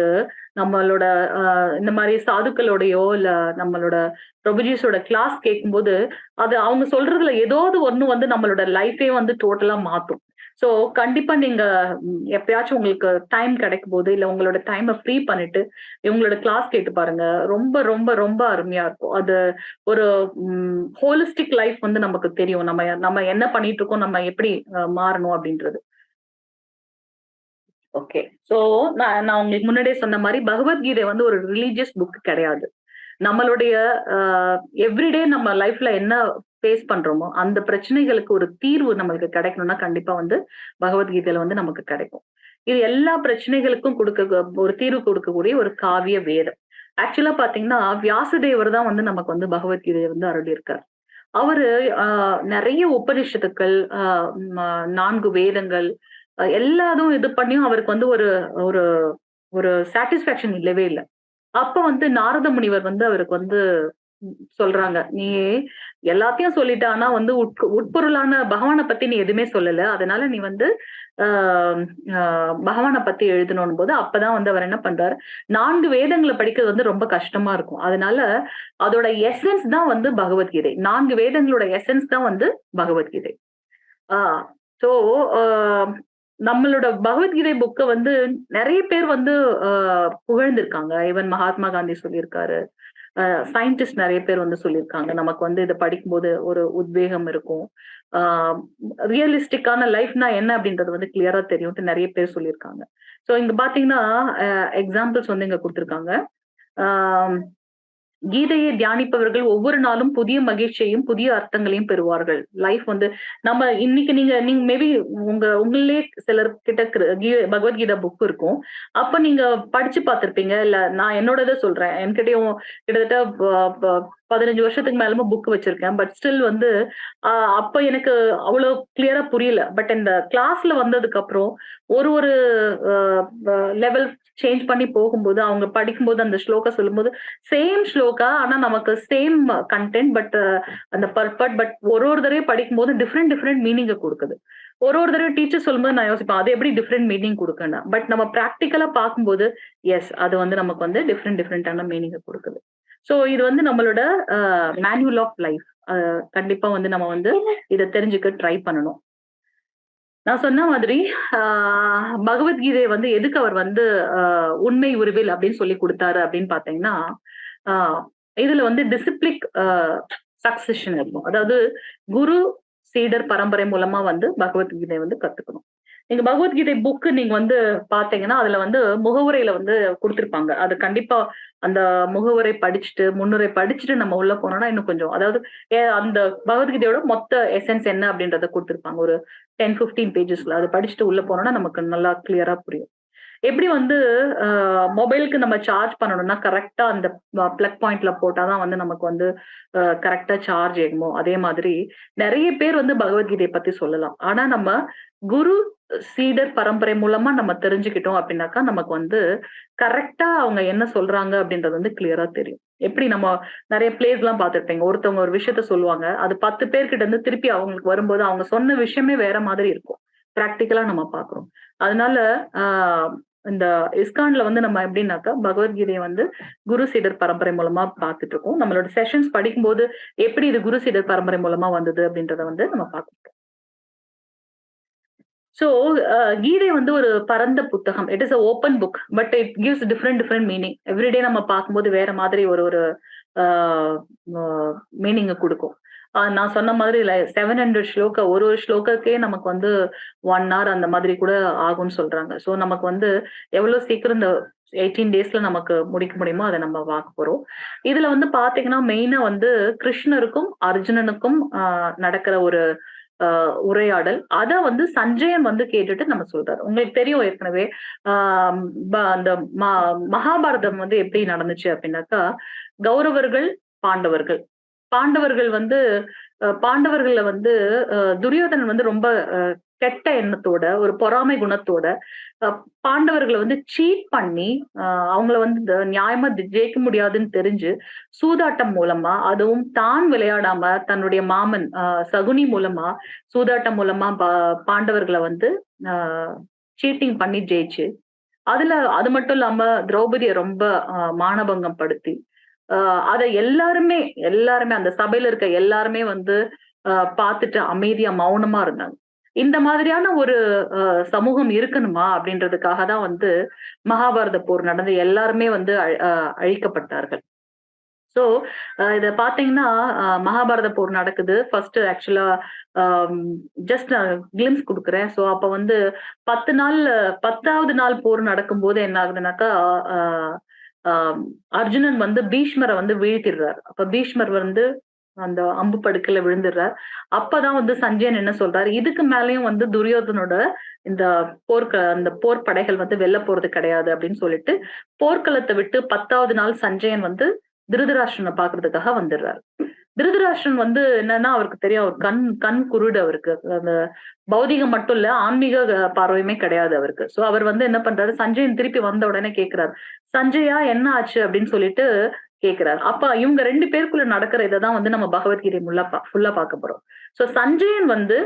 நம்மளோட இந்த மாதிரி சாதுக்களோடயோ இல்ல நம்மளோட பிரபுஜிஸோட கிளாஸ் கேட்கும்போது அது அவங்க சொல்றதுல ஏதாவது ஒண்ணு வந்து நம்மளோட லைஃபே வந்து டோட்டலா மாத்தும். ஸோ கண்டிப்பா நீங்க எப்பயாச்சும் உங்களுக்கு டைம் கிடைக்கும் போது இல்ல உங்களோட டைமை ஃப்ரீ பண்ணிட்டு இவங்களோட கிளாஸ் கேட்டு பாருங்க. ரொம்ப ரொம்ப ரொம்ப அருமையா இருக்கும். அது ஒரு ஹோலிஸ்டிக் லைஃப் வந்து நமக்கு தெரியும். நம்ம நம்ம என்ன பண்ணிட்டு இருக்கோம், நம்ம எப்படி மாறணும் அப்படின்றது. ஓகே, சோ நான் உங்களுக்கு முன்னாடியே சொன்ன மாதிரி பகவத்கீதை வந்து ஒரு ரிலீஜியஸ் புக் கிடையாது. நம்மளுடைய எவ்ரிடே நம்ம லைஃப்ல என்ன ஃபேஸ் பண்றோமோ அந்த பிரச்சனைகளுக்கு ஒரு தீர்வு நம்மளுக்கு கிடைக்கணும்னா கண்டிப்பா வந்து பகவத்கீதையில வந்து நமக்கு கிடைக்கும். இது எல்லா பிரச்சனைகளுக்கும் கொடுக்க ஒரு தீர்வு கொடுக்கக்கூடிய ஒரு காவிய வேதம். ஆக்சுவலா பாத்தீங்கன்னா வியாசதேவர் தான் வந்து நமக்கு வந்து பகவத்கீதையை வந்து அருளியிருக்காரு. அவரு நிறைய உபனிஷத்துக்கள், 4 வேதங்கள் எல்லாதும் இது பண்ணியும் அவருக்கு வந்து ஒரு ஒரு ஒரு சாட்டிஸ்பாக்சன் இல்லவே இல்லை. அப்ப வந்து நாரத முனிவர் வந்து அவருக்கு வந்து சொல்றாங்க, நீ எல்லாத்தையும் சொல்லிட்ட, ஆனா வந்து உட்பொருளான பகவானை பத்தி நீ எதுவுமே சொல்லல, அதனால நீ வந்து பகவானை பத்தி எழுதணும் போது அப்பதான் வந்து அவர் என்ன பண்றாரு, 4 வேதங்களை படிக்கிறது வந்து ரொம்ப கஷ்டமா இருக்கும், அதனால அதோட எசன்ஸ் தான் வந்து பகவத்கீதை. 4 வேதங்களோட எசன்ஸ் தான் வந்து பகவத்கீதை. சோ நம்மளோட பகவத்கீதை புக்கை வந்து நிறைய பேர் வந்து புகழ்ந்திருக்காங்க. ஈவன் மகாத்மா காந்தி சொல்லியிருக்காரு, சயின்டிஸ்ட் நிறைய பேர் வந்து சொல்லியிருக்காங்க. நமக்கு வந்து இதை படிக்கும்போது ஒரு உத்வேகம் இருக்கும், ரியலிஸ்டிக்கான லைஃப்னா என்ன அப்படின்றது வந்து கிளியரா தெரியும்ட்டு நிறைய பேர் சொல்லியிருக்காங்க. ஸோ இங்க பாத்தீங்கன்னா எக்ஸாம்பிள்ஸ் வந்து இங்க கொடுத்துருக்காங்க. கீதையை தியானிப்பவர்கள் ஒவ்வொரு நாளும் புதிய மகிழ்ச்சியையும் புதிய அர்த்தங்களையும் பெறுவார்கள். லைஃப் வந்து நம்ம இன்னைக்கு நீங்க நீங்க மேபி உங்களே சிலர் கிட்ட பகவத்கீதா புக் இருக்கும், அப்ப நீங்க படிச்சு பார்த்திருப்பீங்க. இல்ல நான் என்னோட இதை சொல்றேன், என்கிட்டயும் கிட்டத்தட்ட 15 வருஷத்துக்கு மேலமும் புக் வச்சிருக்கேன். பட் ஸ்டில் வந்து அப்ப எனக்கு அவ்வளவு கிளியரா புரியல. பட் இந்த கிளாஸ்ல வந்ததுக்கு அப்புறம் ஒரு ஒரு லெவல் சேஞ்ச் பண்ணி போகும்போது அவங்க படிக்கும்போது அந்த ஸ்லோகா சொல்லும்போது சேம் ஸ்லோகா, ஆனா நமக்கு same content, but அந்த பர்பட், பட் ஒரு ஒரு தடவை படிக்கும்போது டிஃப்ரெண்ட் டிஃப்ரெண்ட் மீனிங்கை கொடுக்குது. ஒரு ஒரு தடவை டீச்சர் சொல்லும்போது நான் யோசிப்பேன் அது எப்படி டிஃப்ரெண்ட் மீனிங் கொடுக்குன்னு. பட் நம்ம ப்ராக்டிக்கலா பார்க்கும்போது எஸ் அது வந்து நமக்கு வந்து டிஃப்ரெண்ட் டிஃப்ரெண்டான மீனிங்கை கொடுக்குது. ஸோ இது வந்து நம்மளோட manual of life. கண்டிப்பா வந்து நம்ம வந்து இதை தெரிஞ்சுக்க ட்ரை பண்ணணும். நான் சொன்ன மாதிரி பகவத்கீதையை வந்து எதுக்கு அவர் வந்து உண்மை உருவில் அப்படின்னு சொல்லி கொடுத்தாரு அப்படின்னு பாத்தீங்கன்னா, இதுல வந்து டிசிப்ளிக் சக்சஷன் இருக்கும். அதாவது குரு சீடர் பரம்பரை மூலமா வந்து பகவத்கீதை வந்து கத்துக்கணும். நீங்க பகவத்கீதை புக்கு நீங்க வந்து பாத்தீங்கன்னா அதுல வந்து முகவுரையில வந்து கொடுத்திருப்பாங்க. அது கண்டிப்பா அந்த முகவுரை படிச்சுட்டு முன்னுரை படிச்சுட்டு நம்ம உள்ள போனோம்னா இன்னும் கொஞ்சம், அதாவது அந்த பகவத்கீதையோட மொத்த எசன்ஸ் என்ன அப்படின்றத கொடுத்திருப்பாங்க ஒரு 10-15 பேஜஸ்ல. அதை படிச்சுட்டு உள்ள போனோம்னா நமக்கு நல்லா கிளியரா புரியும். எப்படி வந்து மொபைலுக்கு நம்ம சார்ஜ் பண்ணணும்னா கரெக்டா அந்த பிளக் பாயிண்ட்ல போட்டாதான் வந்து நமக்கு வந்து கரெக்டா சார்ஜ் ஆகுமோ, அதே மாதிரி நிறைய பேர் வந்து பகவத்கீதையை பத்தி சொல்லலாம். ஆனா நம்ம குரு சீடர் பரம்பரை மூலமா நம்ம தெரிஞ்சுக்கிட்டோம் அப்படின்னாக்கா நமக்கு வந்து கரெக்டா அவங்க என்ன சொல்றாங்க அப்படின்றது வந்து கிளியரா தெரியும். எப்படி நம்ம நிறைய பிளேஸ் எல்லாம் பார்த்திருப்பீங்க, ஒருத்தவங்க ஒரு விஷயத்த சொல்லுவாங்க, அது 10 பேர்கிட்ட இருந்து திருப்பி அவங்களுக்கு வரும்போது அவங்க சொன்ன விஷயமே வேற மாதிரி இருக்கும். பிராக்டிக்கலா நம்ம பாக்குறோம். அதனால இந்த இஸ்கான்ல வந்து நம்ம எப்படின்னாக்கா பகவத்கீதையை வந்து குரு சீடர் பரம்பரை மூலமா பார்த்துட்டு இருக்கோம். நம்மளோட செஷன்ஸ் படிக்கும்போது எப்படி இது குரு சீடர் பரம்பரை மூலமா வந்தது அப்படின்றத வந்து நம்ம பார்த்துருக்கோம். ஸோ கீதை வந்து ஒரு பரந்த புத்தகம். It is a open book, but it gives different different meaning. Everyday நம்ம பார்க்கும்போது வேற மாதிரி ஒரு ஒரு மீனிங்கை கொடுக்கும். நான் சொன்ன மாதிரி 700 ஸ்லோகா, ஒரு ஒரு ஸ்லோகக்கே நமக்கு வந்து 1 hour அந்த மாதிரி கூட ஆகும்னு சொல்றாங்க. ஸோ நமக்கு வந்து எவ்வளவு சீக்கிரம் இந்த 18 டேஸ்ல நமக்கு முடிக்க முடியுமோ அதை நம்ம பார்க்க போறோம். இதுல வந்து பாத்தீங்கன்னா மெயினா வந்து கிருஷ்ணருக்கும் அர்ஜுனனுக்கும் நடக்கிற ஒரு உரையாடல். அத வந்து சஞ்சயன் வந்து கேட்டுட்டு நம்ம சொல்றாரு. உங்களுக்கு தெரியும் ஏற்கனவே அந்த மகாபாரதம் வந்து எப்படி நடந்துச்சு அப்படின்னாக்கா, கௌரவர்கள் பாண்டவர்கள், பாண்டவர்கள் வந்து பாண்டவர்களை வந்து துரியோதனன் வந்து ரொம்ப கெட்ட எண்ணத்தோட ஒரு பொறாமை குணத்தோட பாண்டவர்களை வந்து சீட் பண்ணி அவங்கள வந்து நியாயமா ஜெயிக்க முடியாதுன்னு தெரிஞ்சு சூதாட்டம் மூலமா, அதுவும் தான் விளையாடாம தன்னுடைய மாமன் சகுனி மூலமா சூதாட்டம் மூலமா பாண்டவர்களை வந்து சீட்டிங் பண்ணி ஜெயிச்சு, அதுல அது மட்டும் இல்லாம திரௌபதியை ரொம்ப மானபங்கம் படுத்தி அதை எல்லாருமே எல்லாருமே அந்த சபையில இருக்க எல்லாருமே வந்து பார்த்துட்டு அமைதியா மௌனமா இருந்தாங்க. இந்த மாதிரியான ஒரு சமூகம் இருக்கணுமா அப்படின்றதுக்காக தான் வந்து மகாபாரத போர் நடந்து எல்லாருமே வந்து அழிக்கப்பட்டார்கள். ஸோ இதை பார்த்தீங்கன்னா மகாபாரத போர் நடக்குது. ஃபர்ஸ்ட் ஆக்சுவலா ஜஸ்ட் நான் கிளிம்ஸ் கொடுக்குறேன். ஸோ அப்ப வந்து 10 நாள் 10வது நாள் போர் நடக்கும்போது என்ன ஆகுதுனாக்கா, அர்ஜுனன் வந்து பீஷ்மரை வந்து வீழ்த்திடுறாரு. அப்ப பீஷ்மர் வந்து அந்த அம்பு படுக்கையில விழுந்துடுறார். அப்பதான் வந்து சஞ்சயன் என்ன சொல்றாரு, இதுக்கு மேலயும் வந்து துரியோதனோட இந்த அந்த போர் படைகள் வந்து வெல்ல போறது கிடையாது அப்படின்னு சொல்லிட்டு போர்க்களத்தை விட்டு 10வது நாள் சஞ்சயன் வந்து திருதராஷ்டிரனை பாக்குறதுக்காக வந்துடுறாரு. திருதராஷ்டிரன் வந்து என்னன்னா அவருக்கு தெரியும், அவர் கண் கண் குருடு, அவருக்கு அந்த பௌதிகம் மட்டும் இல்ல ஆன்மீக பார்வையுமே கிடையாது அவருக்கு. சோ அவர் வந்து என்ன பண்றாரு, சஞ்சயன் திருப்பி வந்த உடனே கேக்குறாரு, Sanjaya என்ன ஆச்சு அப்படின்னு சொல்லிட்டு கேக்குறாரு. அப்ப இவங்க 2 பேருக்குள்ள நடக்கிற இதைதான் வந்து நம்ம பகவத்கீதை ஃபுல்லா பார்க்க போறோம். சோ சஞ்சயன் வந்து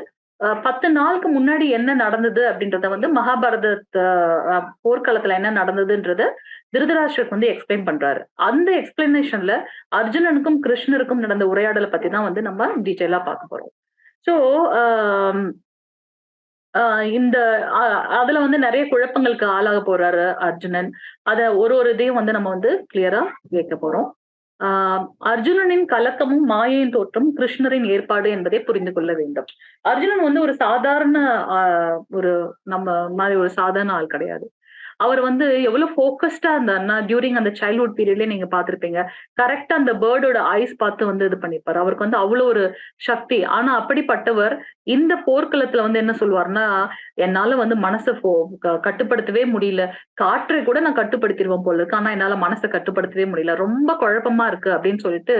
10 நாளுக்கு முன்னாடி என்ன நடந்தது அப்படின்றத வந்து மகாபாரத போர்க்களத்துல என்ன நடந்ததுன்றத திருதராஷ்டிரருக்கு வந்து எக்ஸ்பிளைன் பண்றாரு. அந்த எக்ஸ்பிளனேஷன்ல அர்ஜுனனுக்கும் கிருஷ்ணருக்கும் நடந்த உரையாடலை பத்தி தான் வந்து நம்ம டீட்டெயிலா பார்க்க போறோம். சோ இந்த அதுல வந்து நிறைய குழப்பங்களுக்கு ஆளாக போறாரு அர்ஜுனன். அத ஒரு ஒரு இதையும் வந்து நம்ம வந்து கிளியரா கேட்க போறோம். அர்ஜுனனின் கலக்கமும் மாயையின் தோற்றம் கிருஷ்ணரின் ஏற்பாடு என்பதை புரிந்து கொள்ள வேண்டும். அர்ஜுனன் வந்து ஒரு சாதாரண ஒரு நம்ம மாதிரி ஒரு சாதாரண ஆள் கிடையாது. அவர் வந்து எவ்வளவு போக்கஸ்டா இருந்தாருன்னா டியூரிங் அந்த சைல்ட்ஹுட் பீரியட்லயே நீங்க பாத்திருப்பீங்க, கரெக்டா அந்த பேர்டோட ஐஸ் பார்த்து வந்து இது பண்ணிப்பாரு. அவருக்கு வந்து அவ்வளவு ஒரு சக்தி. ஆனா அப்படிப்பட்டவர் இந்த போர்க்களத்துல வந்து என்ன சொல்லுவாருன்னா, என்னால வந்து மனசை கட்டுப்படுத்தவே முடியல, காற்றை கூட நான் கட்டுப்படுத்திடுவேன் போல இருக்கு, ஆனா என்னால மனசை கட்டுப்படுத்தவே முடியல, ரொம்ப குழப்பமா இருக்கு அப்படின்னு சொல்லிட்டு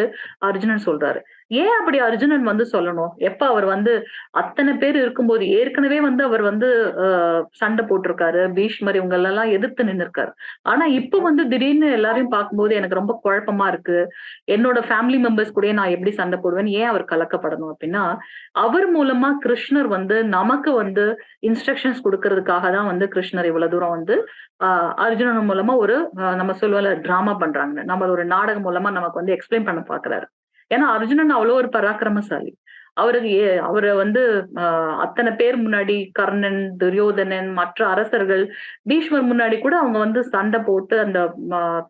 அர்ஜுனன் சொல்றாரு. ஏன் அப்படி அர்ஜுனன் வந்து சொல்லணும்? எப்ப அவர் வந்து அத்தனை பேர் இருக்கும்போது ஏற்கனவே வந்து அவர் வந்து சண்டை போட்டிருக்காரு, பீஷ்மர் இவங்களெல்லாம் எதிர்த்து நின்று இருக்காரு. ஆனா இப்ப வந்து திடீர்னு எல்லாரையும் பார்க்கும்போது எனக்கு ரொம்ப குழப்பமா இருக்கு, என்னோட ஃபேமிலி மெம்பர்ஸ் கூட நான் எப்படி சண்டை போடுவேன், ஏன் அவர் கலக்கப்படணும் அப்படின்னா, அவர் மூலமா கிருஷ்ணர் வந்து நமக்கு வந்து இன்ஸ்ட்ரக்ஷன்ஸ் கொடுக்கறதுக்காக தான் வந்து கிருஷ்ணர் இவ்வளவு தூரம் வந்து அர்ஜுனன் மூலமா ஒரு நம்ம சொல்லுவோம்ல டிராமா பண்றாங்கன்னு, நம்ம ஒரு நாடகம் மூலமா நமக்கு வந்து எக்ஸ்பிளைன் பண்ண பாக்குறாரு. ஏன்னா அர்ஜுனன் அவ்வளோ ஒரு பராக்கிரமசாலி. அவருக்கு அவரை வந்து அத்தனை பேர் முன்னாடி கர்ணன், துரியோதனன், மற்ற அரசர்கள், பீஷ்மர் முன்னாடி கூட அவங்க வந்து சண்டை போட்டு அந்த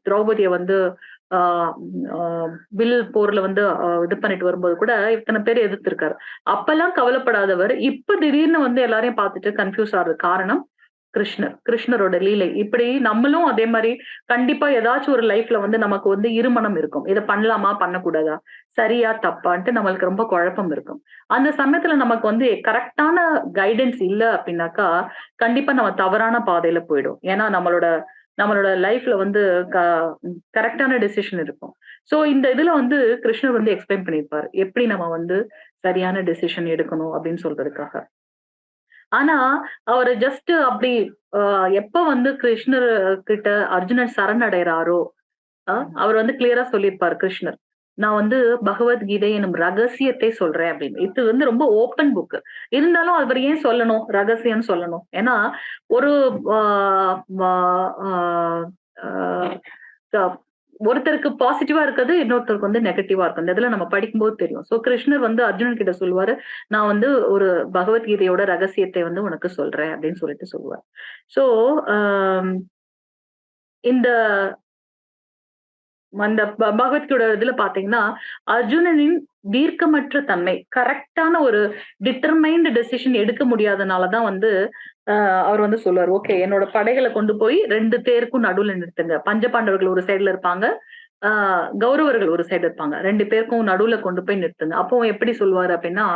திரௌபதியை வந்து will போர்ல வந்து இது பண்ணிட்டு வரும்போது கூட இத்தனை பேர் எதிர்த்திருக்காரு. அப்பெல்லாம் கவலைப்படாதவர் இப்ப திடீர்னு வந்து எல்லாரையும் பார்த்துட்டு கன்ஃபியூஸ் ஆகுறது காரணம் கிருஷ்ணர், கிருஷ்ணரோட லீலை. இப்படி நம்மளும் அதே மாதிரி கண்டிப்பா ஏதாச்சும் ஒரு லைஃப்ல வந்து நமக்கு வந்து இருமணம் இருக்கும், இதை பண்ணலாமா பண்ணக்கூடாதா, சரியா தப்பான்ட்டு நம்மளுக்கு ரொம்ப குழப்பம் இருக்கும். அந்த சமயத்துல நமக்கு வந்து கரெக்டான கைடன்ஸ் இல்ல அப்படின்னாக்கா கண்டிப்பா நம்ம தவறான பாதையில போயிடும். ஏன்னா நம்மளோட நம்மளோட லைஃப்ல வந்து கரெக்டான டெசிஷன் இருக்கும். சோ இந்த இதுல வந்து கிருஷ்ணர் வந்து எக்ஸ்பிளைன் பண்ணியிருப்பாரு எப்படி நம்ம வந்து சரியான டெசிஷன் எடுக்கணும் அப்படின்னு சொல்றதுக்காக. ஆனா அவர் ஜஸ்ட் அப்படி எப்ப வந்து கிருஷ்ணர் கிட்ட அர்ஜுனன் சரணடைறாரோ அவர் வந்து கிளியரா சொல்லியிருப்பார் கிருஷ்ணர், நான் வந்து பகவத்கீதை எனும் ரகசியத்தை சொல்றேன் அப்படின்னு. இது வந்து ரொம்ப ஓப்பன் புக் இருந்தாலும் அவர் ஏன் சொல்லணும் ரகசியம் சொல்லணும்? ஏன்னா ஒரு ஒருத்தருக்கு பாசிட்டிவா இருக்கிறது இன்னொருத்தருக்கு வந்து நெகட்டிவா இருக்கும். இந்த இதுல நம்ம படிக்கும்போது தெரியும். சோ கிருஷ்ணர் வந்து அர்ஜுனன் கிட்ட சொல்லுவாரு, நான் வந்து ஒரு பகவத்கீதையோட ரகசியத்தை வந்து உனக்கு சொல்றேன் அப்படின்னு சொல்லிட்டு சொல்லுவார். சோ இந்த அந்த பகவத்கீதையோட இதுல பாத்தீங்கன்னா அர்ஜுனனின் தீர்க்கமற்ற தன்மை, கரெக்டான ஒரு டிட்டர்மைன்டு டெசிஷன் எடுக்க முடியாதனாலதான் வந்து அவர் வந்து சொல்லுவார், ஓகே என்னோட படைகளை கொண்டு போய் 2 தேருக்கும் நடுவுல நிறுத்துங்க. பஞ்சபாண்டவர்கள் ஒரு சைடுல இருப்பாங்க, கௌரவர்கள் ஒரு சைடு இருப்பாங்க, 2 பேருக்கும் நடுவுல கொண்டு போய் நிறுத்துங்க. அப்போ எப்படி சொல்லுவாரு அப்படின்னா,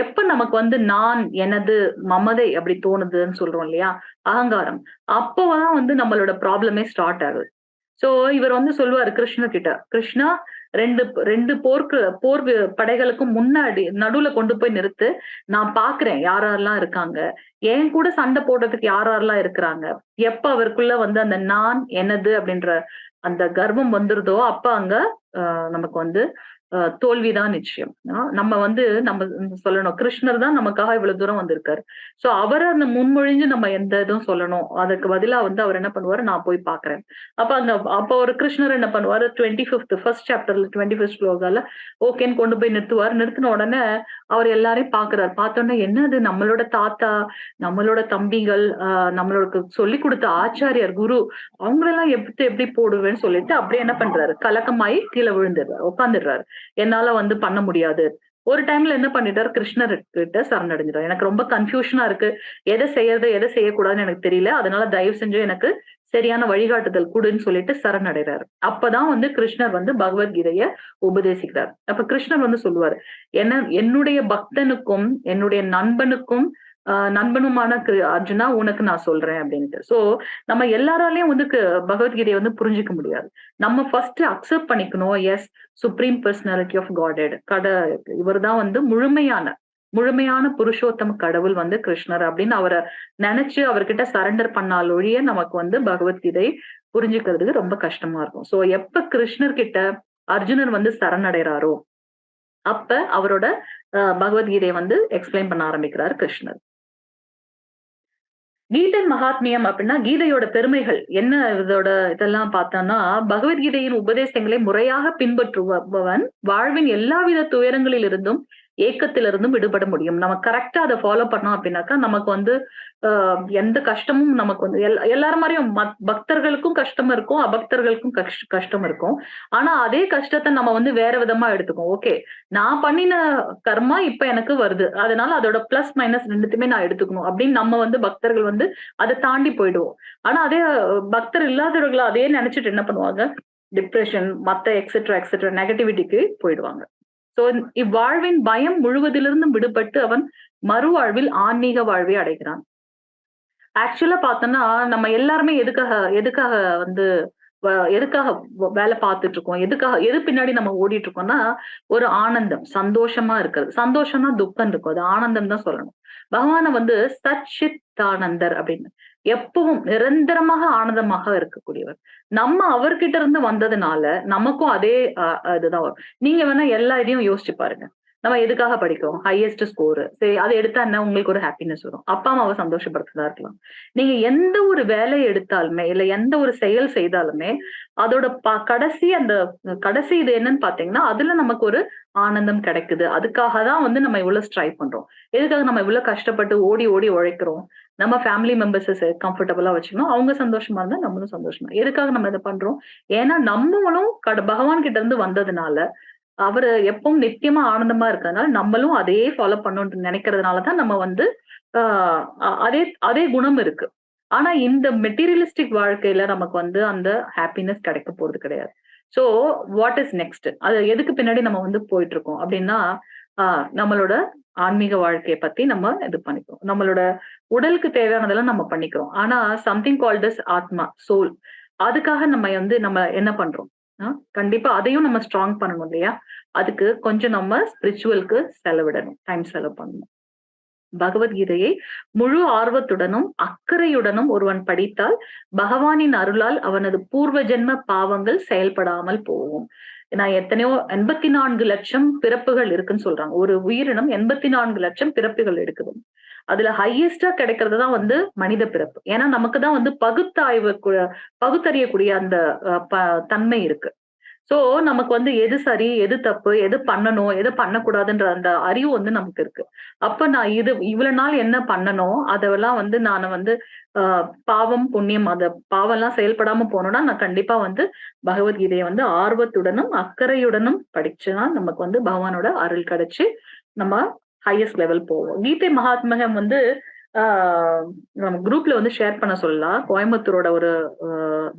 எப்ப நமக்கு வந்து நான் எனது மமதை அப்படி தோணுதுன்னு சொல்றோம் இல்லையா, அகங்காரம், அப்போதான் வந்து நம்மளோட ப்ராப்ளமே ஸ்டார்ட் ஆகுது. சோ இவர் வந்து சொல்லுவாரு கிருஷ்ணர் கிட்ட, கிருஷ்ணா ரெண்டு போர் படைகளுக்கும் முன்னாடி நடுவுல கொண்டு போய் நிறுத்து, நான் பாக்குறேன் யாரெல்லாம் இருக்காங்க, என் கூட சண்டை போடுறதுக்கு யாரெல்லாம் இருக்கிறாங்க. எப்ப அவருக்குள்ள வந்து அந்த நான் எனது அப்படின்ற அந்த கர்வம் வந்துருதோ அப்ப அங்க நமக்கு வந்து தோல்விதான் நிச்சயம். நம்ம வந்து நம்ம சொல்லணும் கிருஷ்ணர் தான் நமக்காக இவ்வளவு தூரம் வந்திருக்காரு. சோ அவரை அந்த முன்மொழிஞ்சு நம்ம எந்த இதுவும் சொல்லணும். அதுக்கு பதிலா வந்து அவர் என்ன பண்ணுவாரு, நான் போய் பாக்குறேன். அப்ப அங்க அப்ப ஒரு கிருஷ்ணர் என்ன பண்ணுவாரு, 25th first சாப்டர்ல 25th ஸ்லோகால ஓகேன்னு கொண்டு போய் நிறுத்துவார். நிறுத்தின உடனே அவர் எல்லாரையும் பாக்குறாரு. பார்த்தோன்னே என்னது, நம்மளோட தாத்தா, நம்மளோட தம்பிகள், நம்மளுக்கு சொல்லி கொடுத்த ஆச்சாரியார் குரு, அவங்களெல்லாம் எப்படி எப்படி போடுவேன்னு சொல்லிட்டு அப்படியே என்ன பண்றாரு, கலக்கமாயி கீழே விழுந்துடுறாரு, உட்காந்துடுறாரு. என்னால வந்து பண்ண முடியாது. ஒரு டைம்ல என்ன பண்ணிட்டாரு, கிருஷ்ணர் கிட்ட சரணடைஞ்சிட்டாரு. எனக்கு ரொம்ப கன்ஃபியூஷனா இருக்கு, எதை செய்யறது எதை செய்யக்கூடாதுன்னு எனக்கு தெரியல, அதனால தயவு செஞ்சு எனக்கு சரியான வழிகாட்டுதல் கூடுன்னு சொல்லிட்டு சரணடைறாரு. அப்பதான் வந்து கிருஷ்ணர் வந்து பகவத்கீதைய உபதேசிக்கிறார். அப்ப கிருஷ்ணர் வந்து சொல்லுவாரு, என்ன என்னுடைய பக்தனுக்கும் என்னுடைய நண்பனுக்கும் நண்பனுமான அர்ஜுனா உனக்கு நான் சொல்றேன் அப்படின்ட்டு. சோ நம்ம எல்லாராலையும் வந்து பகவத்கீதையை வந்து புரிஞ்சுக்க முடியாது. நம்ம ஃபர்ஸ்ட் அக்செப்ட் பண்ணிக்கணும், yes supreme personality of Godhead, இவர் தான் வந்து முழுமையான புருஷோத்தம கடவுள் வந்து கிருஷ்ணர் அப்படின்னு அவரை நினைச்சு அவர்கிட்ட சரண்டர் பண்ணால் ஒழிய நமக்கு வந்து பகவத்கீதை புரிஞ்சுக்கிறதுக்கு ரொம்ப கஷ்டமா இருக்கும். சோ எப்ப கிருஷ்ணர் கிட்ட அர்ஜுனன் வந்து சரணடைறாரோ அப்ப அவரோட பகவத்கீதையை வந்து எக்ஸ்பிளைன் பண்ண ஆரம்பிக்கிறார் கிருஷ்ணர். கீதன் மகாத்மியம் அப்படின்னா கீதையோட பெருமைகள் என்ன, இதோட இதெல்லாம் பார்த்தோம்னா, பகவத்கீதையின் உபதேசங்களை முறையாக பின்பற்றுபவன் வாழ்வின் எல்லாவித துயரங்களில் இருந்தும் ஏக்கத்திலிருந்தும் விடுபட முடியும். நம்ம கரெக்டா அதை ஃபாலோ பண்ணோம் அப்படின்னாக்கா நமக்கு வந்து எந்த கஷ்டமும் நமக்கு வந்து எல்லாரும் மாதிரியும் பக்தர்களுக்கும் கஷ்டம் இருக்கும், அபக்தர்களுக்கும் கஷ்டம் இருக்கும். ஆனா அதே கஷ்டத்தை நம்ம வந்து வேற விதமா எடுத்துக்குவோம். ஓகே, நான் பண்ணின கர்மா இப்ப எனக்கு வருது, அதனால அதோட பிளஸ் மைனஸ் ரெண்டுத்தையுமே நான் எடுத்துக்கணும் அப்படின்னு நம்ம வந்து பக்தர்கள் வந்து அதை தாண்டி போயிடுவோம். ஆனா அதே பக்தர் இல்லாதவர்கள் அதே நினைச்சிட்டு என்ன பண்ணுவாங்க, டிப்ரெஷன் மத்த எக்ஸெட்ரா எக்ஸெட்ரா நெகட்டிவிட்டிக்கு போயிடுவாங்க. சோ இவ்வாழ்வின் பயம் முழுவதிலிருந்தும் விடுபட்டு அவன் மறுவாழ்வில் ஆன்மீக வாழ்வை அடைகிறான். ஆக்சுவலா பார்த்தோம்னா நம்ம எல்லாருமே எதுக்காக எதுக்காக வந்து எதுக்காக வேலை பார்த்துட்டு இருக்கோம், எதுக்காக எது பின்னாடி நம்ம ஓடிட்டு இருக்கோம்னா ஒரு ஆனந்தம், சந்தோஷமா இருக்கிறது. சந்தோஷம்னா துக்கம் இருக்கும், அது ஆனந்தம் தான் சொல்லணும். பகவானை வந்து சச்சித்தானந்தர் அப்படின்னு எப்பவும் நிரந்தரமாக ஆனந்தமாக இருக்கக்கூடியவர். நம்ம அவர்கிட்ட இருந்து வந்ததுனால நமக்கும் அதே இதுதான் வரும். நீங்க வேணா எல்லா இதையும் யோசிச்சு பாருங்க. நம்ம எதுக்காக படிக்கிறோம், ஹையஸ்ட் ஸ்கோரு, சரி அதை எடுத்தா என்ன உங்களுக்கு ஒரு ஹாப்பினஸ் வரும், அப்பா அம்மாவை சந்தோஷப்படுத்துறதா இருக்கலாம். நீங்க எந்த ஒரு வேலையை எடுத்தாலுமே இல்ல எந்த ஒரு செயல் செய்தாலுமே அதோட கடைசி அந்த கடைசி இது என்னன்னு பாத்தீங்கன்னா அதுல நமக்கு ஒரு ஆனந்தம் கிடைக்குது. அதுக்காக தான் வந்து நம்ம இவ்வளவு ஸ்ட்ரைவ் பண்றோம். எதுக்காக நம்ம இவ்வளவு கஷ்டப்பட்டு ஓடி ஓடி உழைக்கிறோம், நம்ம ஃபேமிலி மெம்பர்ஸை கம்ஃபர்டபுளா வச்சுக்கணும், அவங்க சந்தோஷமா இருந்தா நம்மளும் சந்தோஷமா. எதுக்காக நம்ம இதை பண்றோம், ஏன்னா நம்மளும் பகவான் கிட்ட இருந்து வந்ததுனால அவரு எப்பவும் நித்தியமா ஆனந்தமா இருக்கிறதுனால நம்மளும் அதே ஃபாலோ பண்ணணும்னு நினைக்கிறதுனாலதான் நம்ம வந்து அதே அதே குணம் இருக்கு. ஆனா இந்த மெட்டீரியலிஸ்டிக் வாழ்க்கையில நமக்கு வந்து அந்த ஹாப்பினஸ் கிடைக்க போறது கிடையாது. சோ what is next, அது எதுக்கு பின்னாடி நம்ம வந்து போயிட்டு இருக்கோம் அப்படின்னா நம்மளோட ஆன்மீக வாழ்க்கையை பத்தி நம்ம இது பண்ணிக்கிறோம். நம்மளோட உடலுக்கு தேவையானதெல்லாம் நம்ம பண்ணிக்கிறோம். ஆனா சம்திங் கால்ட் is ஆத்மா, சோல், அதுக்காக நம்ம வந்து நம்ம என்ன பண்றோம், கண்டிப்பா அதையும் நம்ம ஸ்ட்ராங் பண்ணணும் இல்லையா? அதுக்கு கொஞ்சம் நம்ம ஸ்பிரிச்சுவலுக்கு செலவிடணும், டைம் செலவு பண்ணணும். பகவத்கீதையை முழு ஆர்வத்துடனும் அக்கறையுடனும் ஒருவன் படித்தால் பகவானின் அருளால் அவனது பூர்வ ஜென்ம பாவங்கள் செயல்படாமல் போகும். நான் எத்தனையோ 84 லட்சம் பிறப்புகள் இருக்குன்னு சொல்றாங்க. ஒரு உயிரினம் 84 லட்சம் பிறப்புகள் எடுக்குது. அதுல ஹையஸ்டா கிடைக்கிறதுதான் வந்து மனித பிறப்பு. ஏன்னா நமக்கு தான் வந்து பகுத்தாய்வு பகுத்தறியக்கூடிய அந்த தன்மை இருக்கு. சோ நமக்கு வந்து எது சரி எது தப்பு, எது பண்ணணும் எது பண்ணக்கூடாதுன்ற அந்த அறிவு வந்து நமக்கு இருக்கு. அப்ப நான் இது இவ்வளவு நாள் என்ன பண்ணணும் அதெல்லாம் வந்து நான் வந்து பாவம் புண்ணியம் அத பாவம் எல்லாம் செயல்படாம போனோம்னா நான் கண்டிப்பா வந்து பகவத்கீதையை வந்து ஆர்வத்துடனும் அக்கறையுடனும் படிச்சுன்னா நமக்கு வந்து பகவானோட அருள் கிடைச்சு நம்ம ஹையஸ்ட் லெவல் போவோம். கீதை மகாத்மகம் வந்து நம்ம குரூப்ல வந்து ஷேர் பண்ண சொல்லலாம். கோயம்புத்தூரோட ஒரு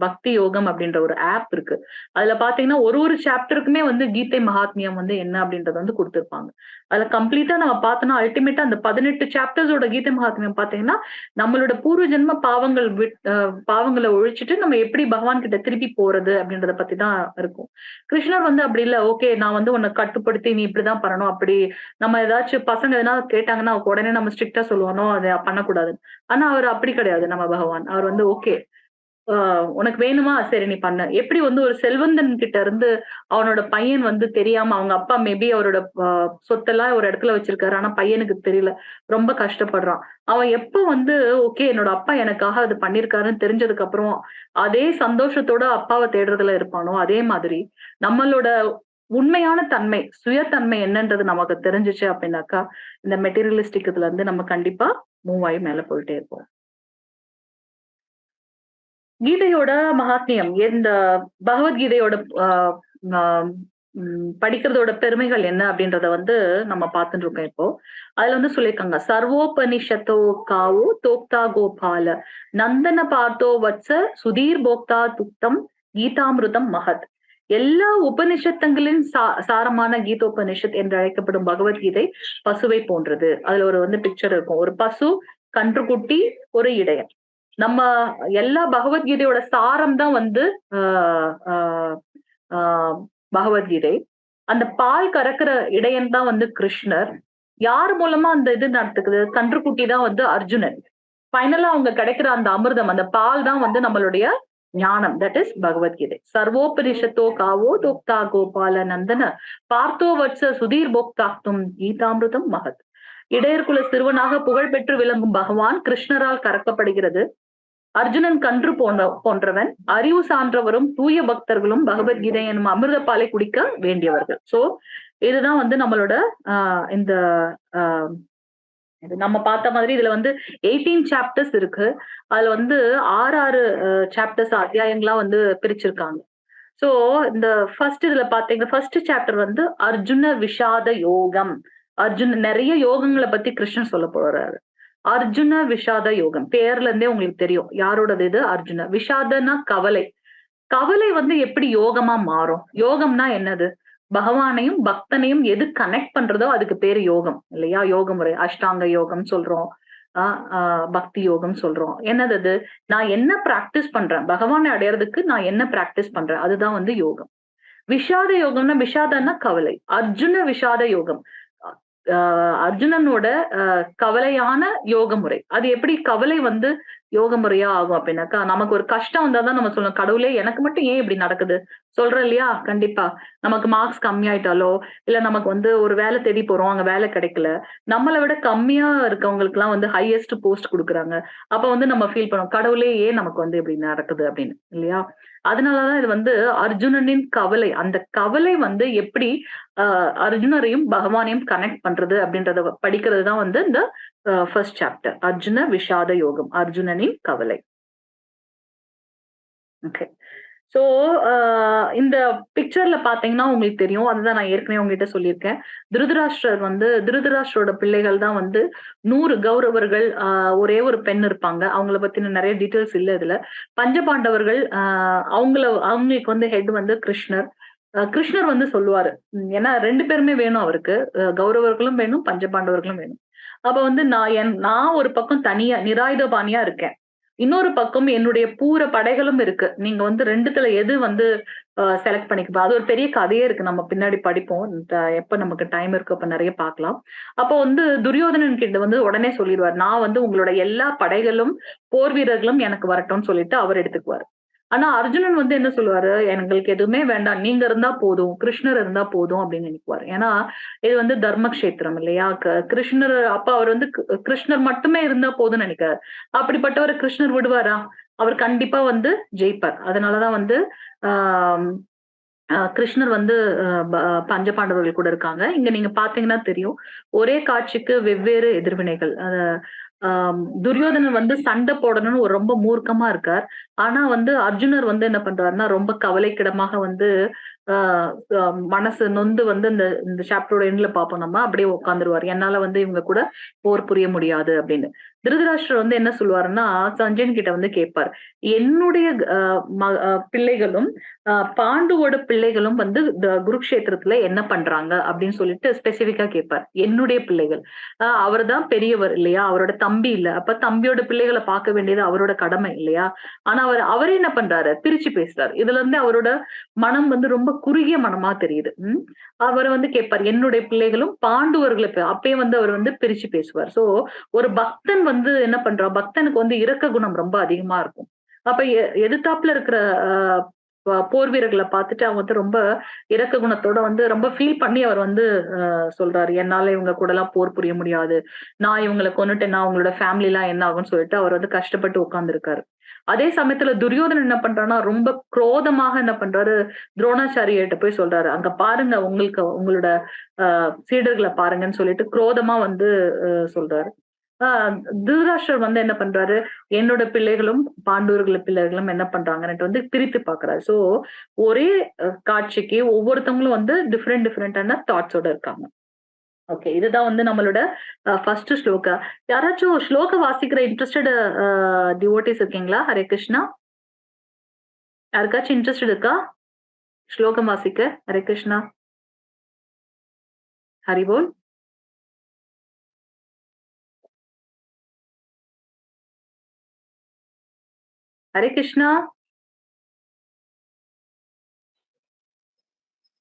பக்தி யோகம் அப்படின்ற ஒரு ஆப் இருக்கு. அதுல பாத்தீங்கன்னா ஒரு ஒரு சாப்டருக்குமே வந்து கீதை மகாத்மியம் வந்து என்ன அப்படின்றத வந்து கொடுத்திருப்பாங்க. அதுல கம்ப்ளீட்டா நம்ம பார்த்தோம்னா அல்டிமேட்டா அந்த 18 சாப்டர்ஸோட கீதை மகாத்மியம் பாத்தீங்கன்னா நம்மளோட பூர்வ ஜென்ம பாவங்கள் பாவங்களை ஒழிச்சிட்டு நம்ம எப்படி பகவான் கிட்ட திருப்பி போறது அப்படின்றத பத்தி தான் இருக்கும். கிருஷ்ணர் வந்து அப்படி இல்லை, ஓகே நான் வந்து உன்னை கட்டுப்படுத்தி நீ இப்படிதான் பண்ணணும் அப்படி நம்ம ஏதாச்சும் பசங்க எதனா கேட்டாங்கன்னா உடனே நம்ம ஸ்ட்ரிக்டா சொல்லுவானோ அதை பண்ணக்கூடாது. ஆனா அவர் அப்படி கிடையாது. நம்ம பகவான் அவர் வந்து ஓகே உனக்கு வேணுமா சரி நீ பண்ண. எப்படி வந்து ஒரு செல்வந்தன் கிட்ட இருந்து அவனோட பையன் வந்து தெரியாம அவங்க அப்பா மேபி அவரோட சொத்தெல்லாம் ஒரு இடத்துல வச்சிருக்காரு, ஆனா பையனுக்கு தெரியல, ரொம்ப கஷ்டப்படுறான். அவன் எப்ப வந்து ஓகே என்னோட அப்பா எனக்காக அது பண்ணிருக்காருன்னு தெரிஞ்சதுக்கு அப்புறம் அதே சந்தோஷத்தோட அப்பாவை தேடுறதுல இருப்பானோ அதே மாதிரி நம்மளோட உண்மையான தன்மை சுயத்தன்மை என்னன்றது நமக்கு தெரிஞ்சிச்சு அப்படின்னாக்கா இந்த மெட்டீரியலிஸ்டிக் இதுல இருந்து நம்ம கண்டிப்பா மூவ் ஆகி மேல போயிட்டே இருப்போம். கீதையோட மகாத்மியம், இந்த பகவத்கீதையோட படிக்கிறதோட பெருமைகள் என்ன அப்படின்றத வந்து நம்ம பார்த்துட்டு இருக்கோம் இப்போ. அதுல வந்து சொல்லியிருக்காங்க, சர்வோபனிஷத்தோ காவோ தோக்தா கோபால நந்தன பார்த்தோ வத்ச சுதீர் போக்தா துக்தம் கீதாமிருதம் மகத். எல்லா உபனிஷத்தங்களின் சாரமான கீதோபனிஷத் என்று அழைக்கப்படும் பகவத்கீதை பசுவை போன்றது. அதுல ஒரு வந்து பிக்சர் இருக்கும், ஒரு பசு, கன்றுக்குட்டி, ஒரு இடையன். நம்ம எல்லா பகவத்கீதையோட சாரம் தான் வந்து ஆஹ் ஆஹ் பகவத்கீதை. அந்த பால் கறக்கிற இடையன் தான் வந்து கிருஷ்ணர். யார் மூலமா அந்த இது நடத்துக்குது, கன்றுக்குட்டி தான் வந்து அர்ஜுனன். ஃபைனலா அவங்க கிடைக்கிற அந்த அமிர்தம், அந்த பால் தான் வந்து நம்மளுடைய ஞானம், that is Bhagavad Gita. சர்வோபனிஷத்தோ காவோ தோக்தா Gopala Nandana பார்த்தோ வத்ச சுதீர் போக்தாக்தும் கீதாமிருதம் மகத். இடையர்குல சிறுவனாக புகழ் பெற்று விளங்கும் பகவான் கிருஷ்ணரால் கறக்கப்படுகிறது. அர்ஜுனன் கன்று போன்றவன். அறிவு சான்றவரும் தூய பக்தர்களும் பகவத்கீதை எனும் அமிர்தப்பாலை குடிக்க வேண்டியவர்கள். சோ இதுதான் வந்து நம்மளோட இந்த நம்ம பார்த்த மாதிரி இதுல வந்து 18 சாப்டர்ஸ் இருக்கு. அதுல வந்து 6 சாப்டர்ஸ் அத்தியாயங்களா வந்து பிரிச்சிருக்காங்க. சோ இந்த ஃபர்ஸ்ட் இதுல பாத்தீங்கன்னா ஃபர்ஸ்ட் சாப்டர் வந்து அர்ஜுன விஷாத யோகம். அர்ஜுன் நிறைய யோகங்களை பத்தி கிருஷ்ணன் சொல்ல போறாரு. அர்ஜுன விஷாத யோகம் பேர்ல இருந்தே உங்களுக்கு தெரியும் யாரோடது இது. அர்ஜுன விஷாதனா கவலை. கவலை வந்து எப்படி யோகமா மாறும்? யோகம்னா என்னது? பகவானையும் பக்தனையும் எது கனெக்ட் பண்றதோ அதுக்கு பேரு யோகம் இல்லையா? யோக முறை, அஷ்டாங்க யோகம் சொல்றோம், பக்தி யோகம் சொல்றோம். என்னது அது? நான் என்ன பிராக்டிஸ் பண்றேன், பகவானை அடையறதுக்கு நான் என்ன பிராக்டிஸ் பண்றேன், அதுதான் வந்து யோகம். விஷாத யோகம்னா விஷாதன்னா கவலை. அர்ஜுன விஷாத யோகம், அர்ஜுனனோட கவலையான யோக முறை. அது எப்படி கவலை வந்து யோக முறையா ஆகும் அப்படின்னாக்கா, நமக்கு ஒரு கஷ்டம் வந்தாதான் நம்ம சொல்லணும், கடவுளே எனக்கு மட்டும் ஏன் இப்படி நடக்குது சொல்றோம் இல்லையா? கண்டிப்பா நமக்கு மார்க்ஸ் கம்மியாயிட்டாலோ இல்ல நமக்கு வந்து ஒரு வேலை தேடி போறோம், அங்க வேலை கிடைக்கல, நம்மளை விட கம்மியா இருக்கவங்களுக்கு எல்லாம் வந்து ஹையஸ்ட் போஸ்ட் கொடுக்குறாங்க, அப்ப வந்து நம்ம ஃபீல் பண்ணுவோம், கடவுளே ஏன் நமக்கு வந்து இப்படி நடக்குது அப்படின்னு இல்லையா? அதனாலதான் இது வந்து அர்ஜுனனின் கவலை. அந்த கவலை வந்து எப்படி அர்ஜுனரையும் பகவானையும் கனெக்ட் பண்றது அப்படின்றத படிக்கிறது தான் வந்து இந்த ஃபர்ஸ்ட் சாப்டர், அர்ஜுன விஷாத யோகம், அர்ஜுனனின் கவலை. ஓகே, சோ இந்த பிக்சர்ல பாத்தீங்கன்னா உங்களுக்கு தெரியும், அதுதான் நான் ஏற்கனவே உங்ககிட்ட சொல்லியிருக்கேன். திருதராஷ்டிரர் வந்து திருதராஷ்டிரோட பிள்ளைகள் தான் வந்து 100 கௌரவர்கள், ஒரே ஒரு பெண் இருப்பாங்க. அவங்கள பத்தின நிறைய டீட்டெயில்ஸ் இல்லை இதுல. பஞ்சபாண்டவர்கள், அவங்களுக்கு வந்து ஹெட் வந்து கிருஷ்ணர். கிருஷ்ணர் வந்து சொல்லுவாரு, ஏன்னா 2 பேருமே வேணும் அவருக்கு, கௌரவர்களும் வேணும் பஞ்சபாண்டவர்களும் வேணும். அப்ப வந்து நான் ஒரு பக்கம் தனியா நிராயுதபாணியா இருக்கேன், இன்னொரு பக்கம் என்னுடைய பூர படைகளும் இருக்கு, நீங்க வந்து 2த்துல எது வந்து செலக்ட் பண்ணிக்க. அது ஒரு பெரிய கதையே இருக்கு, நம்ம பின்னாடி படிப்போம், எப்ப நமக்கு டைம் இருக்கு அப்ப நிறைய பார்க்கலாம். அப்போ வந்து துரியோதனன் கிட்ட வந்து உடனே சொல்லிடுவார், நான் வந்து உங்களோட எல்லா படைகளும் போர் வீரர்களும் எனக்கு வரட்டும்னு சொல்லிட்டு அவர் எடுத்துக்குவாரு. ஆனா அர்ஜுனன் வந்து என்ன சொல்லுவாரு, எங்களுக்கு எதுவுமே வேண்டாம், நீங்க இருந்தா போதும், கிருஷ்ணர் இருந்தா போதும் அப்படின்னு நினைக்குவாரு. ஏன்னா இது வந்து தர்மக்ஷேத்திரம் இல்லையா? கிருஷ்ணர் அப்ப அவர் வந்து கிருஷ்ணர் மட்டுமே இருந்தா போதும்னு நினைக்கிறார். அப்படிப்பட்டவர் கிருஷ்ணர் விடுவாரா? அவர் கண்டிப்பா வந்து ஜெயிப்பார். அதனாலதான் வந்து கிருஷ்ணர் வந்து பஞ்சபாண்டவர்கள் கூட இருக்காங்க. இங்க நீங்க பாத்தீங்கன்னா தெரியும், ஒரே காட்சிக்கு வெவ்வேறு எதிர்வினைகள். துரியோதனன் வந்து சண்டை போடணும்னு ஒரு ரொம்ப மூர்க்கமா இருக்கார். ஆனா வந்து அர்ஜுனர் வந்து என்ன பண்றாருன்னா ரொம்ப கவலைக்கிடமாக வந்து மனசு நொந்து வந்து இந்த இந்த சாப்டரோட எண்ட்ல பாப்போம் நம்ம, அப்படியே உட்காந்துருவாரு, என்னால வந்து இவங்க கூட போர் புரிய முடியாது அப்படின்னு. திருதராஷ்டிரர் வந்து என்ன சொல்லுவாருன்னா சஞ்சயன் கிட்ட வந்து கேட்பார், என்னுடைய பிள்ளைகளும் பாண்டுவோட பிள்ளைகளும் வந்து குருக்ஷேத்திரத்துல என்ன பண்றாங்க அப்படின்னு சொல்லிட்டு ஸ்பெசிபிக்கா கேட்பார். என்னுடைய பிள்ளைகள், அவர் தான் பெரியவர் இல்லையா, அவரோட தம்பி இல்ல, அப்ப தம்பியோட பிள்ளைகளை பார்க்க வேண்டியது அவரோட கடமை இல்லையா? ஆனா அவரே என்ன பண்றாரு, பிரிச்சு பேசுறாரு. இதுல இருந்து அவரோட மனம் வந்து ரொம்ப குறுகிய மனமா தெரியுது. அவர் வந்து கேட்பார், என்னுடைய பிள்ளைகளும் பாண்டுவர்களை அப்பயே வந்து அவர் வந்து பிரிச்சு பேசுவார். சோ ஒரு பக்தன் வந்து என்ன பண்றா, பக்தனுக்கு வந்து இரக்க குணம் ரொம்ப அதிகமா இருக்கும். அப்ப எதிர்த்தாப்புல இருக்கிற போர் வீரர்களை பார்த்துட்டு அவங்க வந்து ரொம்ப இரக்க குணத்தோட வந்து ரொம்ப ஃபீல் பண்ணி அவர் வந்து சொல்றாரு, என்னால இவங்க கூட எல்லாம் போர் புரிய முடியாது, நான் இவங்களை கொன்னுட்டேன்னா அவங்களோட ஃபேமிலி எல்லாம் என்ன ஆகும்னு சொல்லிட்டு அவர் வந்து கஷ்டப்பட்டு உட்கார்ந்து இருக்காரு. அதே சமயத்துல துரியோதனன் என்ன பண்றாருன்னா ரொம்ப குரோதமாக என்ன பண்றாரு, துரோணாச்சாரியர்கிட்ட போய் சொல்றாரு, அங்க பாருங்க உங்களுக்கு உங்களோட சீடர்களை பாருங்கன்னு சொல்லிட்டு குரோதமா வந்து சொல்றாரு. திருதராஷ்டிரர் வந்து என்ன பண்றாரு, என்னோட பிள்ளைகளும் பாண்டவர்கள பிள்ளைகளும் என்ன பண்றாங்கன்னு வந்து பிரித்து பாக்குறாரு. சோ ஒரே காட்சிக்கு ஒவ்வொருத்தவங்களும் வந்து டிஃப்ரெண்ட் டிஃப்ரெண்டான தாட்ஸோட இருக்காங்க. ஓகே, இதுதான் வந்து நம்மளோட ஃபர்ஸ்ட் ஸ்லோகா. யாராச்சும் ஸ்லோக வாசிக்கிற இன்ட்ரெஸ்டட் டிவோட்டிஸ் இருக்கீங்களா? ஹரே கிருஷ்ணா. யாருக்காச்சும் இன்ட்ரெஸ்டட் இருக்கா ஸ்லோகம் வாசிக்க? ஹரே கிருஷ்ணா. ஹரிபோல். ஹரே கிருஷ்ணா.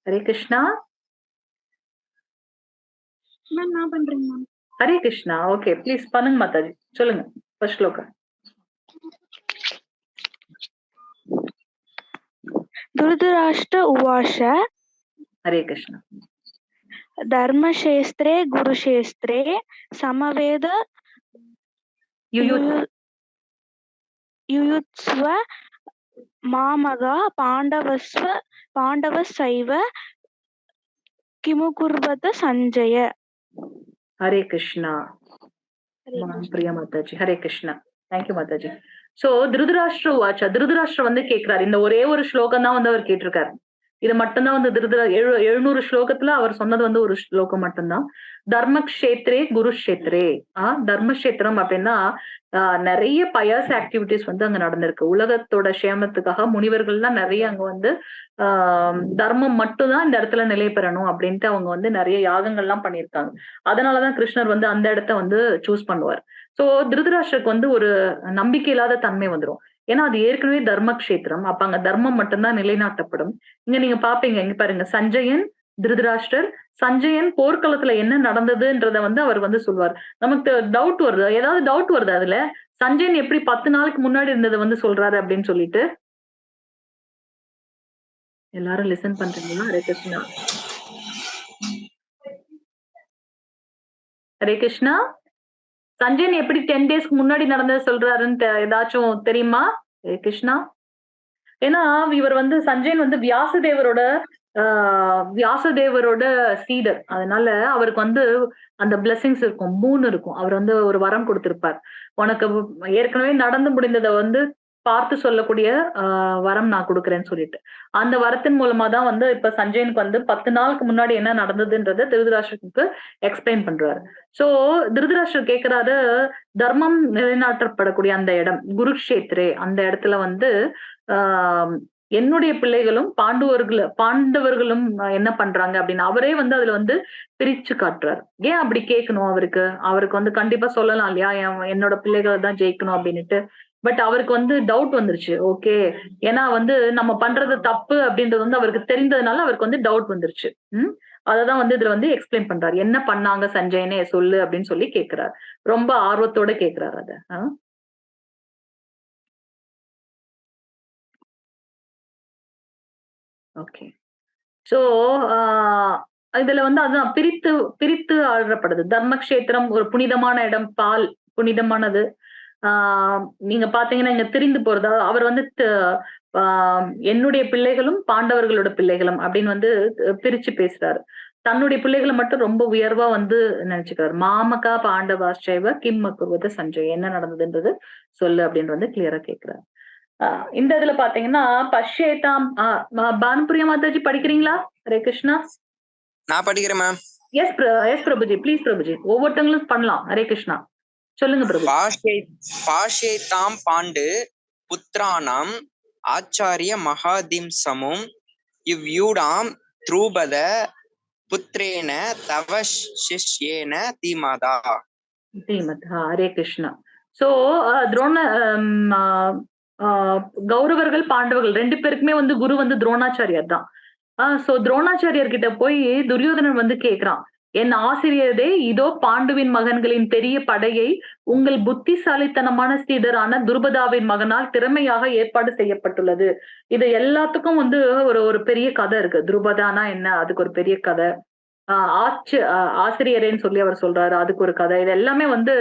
ஹரே கிருஷ்ணா.
மேம் நான் பண்றேன் ma'am.
Hare Krishna. Okay, please பண்ணுங்க மாதாஜி, சொல்லுங்க ஃபர்ஸ்ட் ஸ்லோகா.
Dhritarashtra ಉವಾಚ.
Hare Krishna.
ಧರ್ಮಶಾಸ್ತ್ರೇ ಗುರುಶಾಸ್ತ್ರೇ ಸಮವೇದ ಯುಯುತ್ಸ್ವ ಮಾಮಗ ಪಾಂಡವಸ್ವ ಪಾಂಡವಸೈವ ಕಿಮುಕುರ್ವತ ಸಂಜಯ.
ಹರೇ ಕೃಷ್ಣ. ಪ್ರಿಯ Mataji, Hare Krishna. Thank you Mataji. So Dhritarashtra உவாச்ச, திருதராஷ்டிர வந்து கேட்கிறாரு. இந்த ஒரே ஒரு ஸ்லோகம் தான் வந்து அவர் கேட்டிருக்காரு. இது மட்டும்தான் வந்து 700 ஸ்லோகத்துல அவர் சொன்னது வந்து ஒரு ஸ்லோகம் மட்டும்தான். தர்மக்ஷேத்ரே குருஷேத்ரே. தர்மக்ஷேத்திரம் அப்படின்னா நிறைய பயஸ் ஆக்டிவிட்டிஸ் வந்து அங்க நடந்திருக்கு. உலகத்தோட சேமத்துக்காக முனிவர்கள்லாம் நிறைய அங்க வந்து தர்மம் மட்டும்தான் இந்த இடத்துல நிலை பெறணும் அப்படின்ட்டு அவங்க வந்து நிறைய யாகங்கள்லாம் பண்ணியிருக்காங்க. அதனாலதான் கிருஷ்ணர் வந்து அந்த இடத்த வந்து சூஸ் பண்ணுவார். சோ திருதராஷ்டிரக்கு வந்து ஒரு நம்பிக்கை இல்லாத தன்மை வந்துடும். ஏன்னா அது ஏற்கனவே தர்மக்ஷேத்திரம், அப்ப அங்க தர்மம் மட்டும்தான் நிலைநாட்டப்படும். இங்க நீங்க பாப்பீங்க, இங்க பாருங்க, சஞ்சயன் திருதராஷ்டிரர். சஞ்சயன் போர்க்களத்துல என்ன நடந்ததுன்றத வந்து அவர் வந்து சொல்வார். நமக்கு டவுட் வருது, ஏதாவது டவுட் வருது அதுல? சஞ்சயன் எப்படி 10 நாளுக்கு முன்னாடி இருந்ததை வந்து சொல்றாரு அப்படின்னு சொல்லிட்டு எல்லாரும் லிசன் பண்றீங்களா? ஹரே கிருஷ்ணா. ஹரே கிருஷ்ணா. சஞ்சயன் எப்படி 10 டேஸ்க்கு முன்னாடி நடந்ததை சொல்றாருன்னு ஏதாச்சும் தெரியுமா? ஹரே கிருஷ்ணா. ஏன்னா இவர் வந்து சஞ்சயன் வந்து வியாசதேவரோட சீடர். அதனால அவருக்கு வந்து அந்த பிளெஸிங்ஸ் இருக்கும், மூணு இருக்கும். அவர் வந்து ஒரு வரம் கொடுத்திருப்பார், உனக்கு ஏற்கனவே நடந்து முடிந்ததை வந்து பார்த்து சொல்லக்கூடிய வரம் நான் கொடுக்குறேன்னு சொல்லிட்டு. அந்த வரத்தின் மூலமா தான் வந்து இப்ப சஞ்சயனுக்கு வந்து 10 நாளுக்கு முன்னாடி என்ன நடந்ததுன்றதை திருதராஷ்டிரருக்கு எக்ஸ்பிளைன் பண்றாரு. சோ திருதராஷ்டிரர் கேட்கிறாரு, தர்மம் நிலைநாட்டப்படக்கூடிய அந்த இடம் குருக்ஷேத்ரே, அந்த இடத்துல வந்து என்னுடைய பிள்ளைகளும் பாண்டவர்களும் என்ன பண்றாங்க அப்படின்னு அவரே வந்து அதுல வந்து பிரிச்சு காட்டுறாரு. ஏன் அப்படி கேட்கணும் அவருக்கு? அவருக்கு வந்து கண்டிப்பா சொல்லலாம் இல்லையா, என்னோட பிள்ளைகளை தான் ஜெயிக்கணும் அப்படின்னுட்டு. பட் அவருக்கு வந்து டவுட் வந்துருச்சு. ஓகே, ஏன்னா வந்து நம்ம பண்றது தப்பு அப்படின்றது வந்து அவருக்கு தெரிந்ததுனால அவருக்கு வந்து டவுட் வந்துருச்சு. அததான் வந்து இதுல வந்து எக்ஸ்பிளைன் பண்றாரு. என்ன பண்ணாங்க சஞ்சயனே சொல்லு அப்படின்னு சொல்லி கேக்குறாரு. ரொம்ப ஆர்வத்தோட கேக்குறாரு அத. ஓகே, சோ இதுல வந்து அதுதான் பிரித்து பிரித்து ஆடப்படுது. தர்மக்ஷேத்திரம் ஒரு புனிதமான இடம், பால் புனிதமானது. நீங்க பாத்தீங்கன்னா இங்க திரிந்து போறதா அவர் வந்து என்னுடைய பிள்ளைகளும் பாண்டவர்களோட பிள்ளைகளும் அப்படின்னு வந்து பிரிச்சு பேசுறாரு. தன்னுடைய பிள்ளைகளை மட்டும் ரொம்ப உயர்வா வந்து நினைச்சுக்கிறாரு. மாமகா பாண்டவாச்சைவ கிம் அகுர்வத சஞ்சய், என்ன நடந்ததுன்றது சொல்லு அப்படின்னு வந்து கிளியரா கேக்குறாரு. இந்த இதுல பாத்தீங்கன்னா பஷ்யேதாம். பானுபிரியா மாதாஜி படிக்கிறீங்களா? ஹரே கிருஷ்ணா.
நான் படிக்கிறேன் ma'am.
Yes yes Prabhuji, please Prabhuji, ஒவ்வொருத்தங்களும் பண்ணலாம். ஹரே கிருஷ்ணா, சொல்லுங்க பிரபு.
பாஷேதாம் பாண்டு புத்திராணாம் ஆச்சாரிய மகாதிம்சமும் இவ்யூடாம் த்ரூபத புத்திரேன தவ சிஷ்யேன தீமதா.
தீமதா. ஹரே கிருஷ்ணா. சோ துரோண கௌரவர்கள் பாண்டவர்கள் 2 பேருக்குமே வந்து குரு வந்து துரோணாச்சாரியார் தான். சோ துரோணாச்சாரியார் கிட்ட போய் துரியோதனன் வந்து கேக்குறான், என் ஆசிரியரே, இதோ பாண்டுவின் மகன்களின் பெரிய படையை உங்கள் புத்திசாலித்தனமான சீடரான துருபதாவின் மகனால் திறமையாக ஏற்பாடு செய்யப்பட்டுள்ளது. இது எல்லாத்துக்கும் வந்து ஒரு ஒரு பெரிய கதை இருக்கு. துருபதானா என்ன, அதுக்கு ஒரு பெரிய கதை. ஆசிரியரேன்னு சொல்லி அவர் சொல்றாரு, அதுக்கு ஒரு கதை. இது எல்லாமே வந்து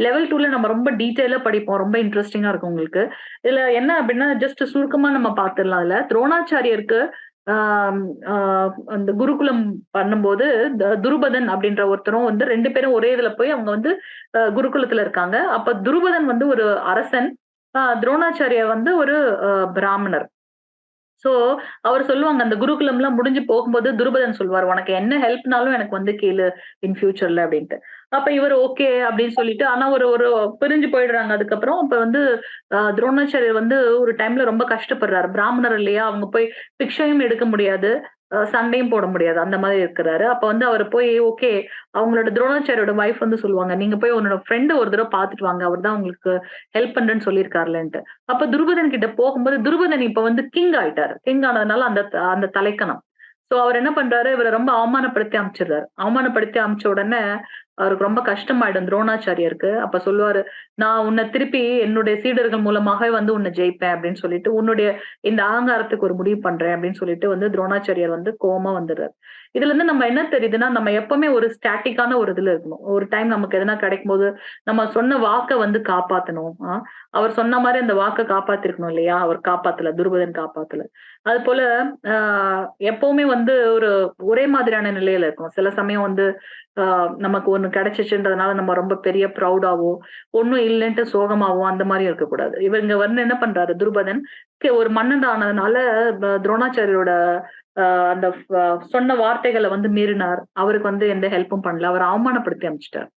லெவல் 2ல நம்ம ரொம்ப டீட்டெயிலா படிப்போம், ரொம்ப இன்ட்ரெஸ்டிங்கா இருக்கும் உங்களுக்கு. இதுல என்ன அப்படின்னா ஜஸ்ட் சுருக்கமா நம்ம பாத்துடலாம். அதுல துரோணாச்சாரியருக்கு அந்த குருகுலம் பண்ணும்போது துருபதன் அப்படின்ற ஒருத்தரும் வந்து 2 பேரும் ஒரே இதுல போய் அவங்க வந்து குருகுலத்துல இருக்காங்க. அப்ப துருபதன் வந்து ஒரு அரசன், துரோணாச்சாரியார் வந்து ஒரு பிராமணர். சோ அவர் சொல்லுவாங்க, அந்த குருகுலம் எல்லாம் முடிஞ்சு போகும்போது துருபதன் சொல்வார், உனக்கு என்ன ஹெல்ப்னாலும் எனக்கு வந்து கேளு இன் ஃபியூச்சர்ல அப்படின்ட்டு. அப்ப இவர் ஓகே அப்படின்னு சொல்லிட்டு, ஆனா ஒரு ஒரு பிரிஞ்சு போயிடுறாங்க. அதுக்கப்புறம் இப்ப வந்து துரோணாச்சாரியர் வந்து ஒரு டைம்ல ரொம்ப கஷ்டப்படுறாரு. பிராமணர் இல்லையா, அவங்க போய் பிக்ஷையும் எடுக்க முடியாது, சண்டையும் போட முடியாது, அந்த மாதிரி இருக்கிறாரு. அப்ப வந்து அவர் போய் ஓகே, அவங்களோட துரோணாச்சாரியோட ஒய்ஃப் வந்து சொல்லுவாங்க, நீங்க போய் உன்னோட ஃப்ரெண்டு ஒரு தடவை பாத்துட்டு வாங்க, அவர் தான் உங்களுக்கு ஹெல்ப் பண்றேன்னு சொல்லியிருக்காருலன்ட்டு. அப்ப துருபதன் கிட்ட போகும்போது துருபதன் இப்ப வந்து கிங் ஆயிட்டாரு. கிங் ஆனதுனால அந்த அந்த தலைக்கணம். சோ அவர் என்ன பண்றாரு, இவரை ரொம்ப அவமானப்படுத்தி அமிச்சிடுறாரு. அவமானப்படுத்தி அமிச்ச உடனே அவருக்கு ரொம்ப கஷ்டமாயிடும் துரோணாச்சாரியருக்கு. அப்ப சொல்லுவாரு, நான் உன்னை திருப்பி என்னுடைய சீடர்கள் மூலமாக வந்து உன்னை ஜெயிப்பேன் அப்படின்னு சொல்லிட்டு, உன்னுடைய இந்த அகங்காரத்துக்கு ஒரு முடிவு பண்றேன் அப்படின்னு சொல்லிட்டு வந்து துரோணாச்சாரியர் வந்து கோவமா வந்துடுறாரு. இதுல இருந்து நம்ம என்ன தெரியுதுன்னா, நம்ம எப்பவுமே ஒரு ஸ்டாட்டிக்கான ஒரு இதுல இருக்கணும். ஒரு டைம் நமக்கு எதனா கிடைக்கும் போது நம்ம சொன்ன வாக்கை வந்து காப்பாத்தணும். அவர் சொன்ன மாதிரி அந்த வாக்கை காப்பாத்திருக்கணும் இல்லையா? அவர் காப்பாத்தல, துருபதன் காப்பாத்தல. அது போல எப்பவுமே வந்து ஒரு ஒரே மாதிரியான நிலையில இருக்கும். சில சமயம் வந்து நமக்கு ஒண்ணு கிடைச்சிச்சுன்றதுனால நம்ம ரொம்ப பெரிய ப்ரௌடாவோ, ஒண்ணும் இல்லைன்ட்டு சோகமாவோ அந்த மாதிரி இருக்கக்கூடாது. இவங்க வந்து என்ன பண்றாரு துருபதன், ஒரு மன்னன் ஆனதுனால துரோணாச்சாரியோட அந்த சொன்ன வார்த்தைகளை வந்து மீறினார். அவருக்கு வந்து எந்த ஹெல்ப்பும் பண்ணல, அவர் அவமானப்படுத்தி அனுப்பிச்சிட்டார்.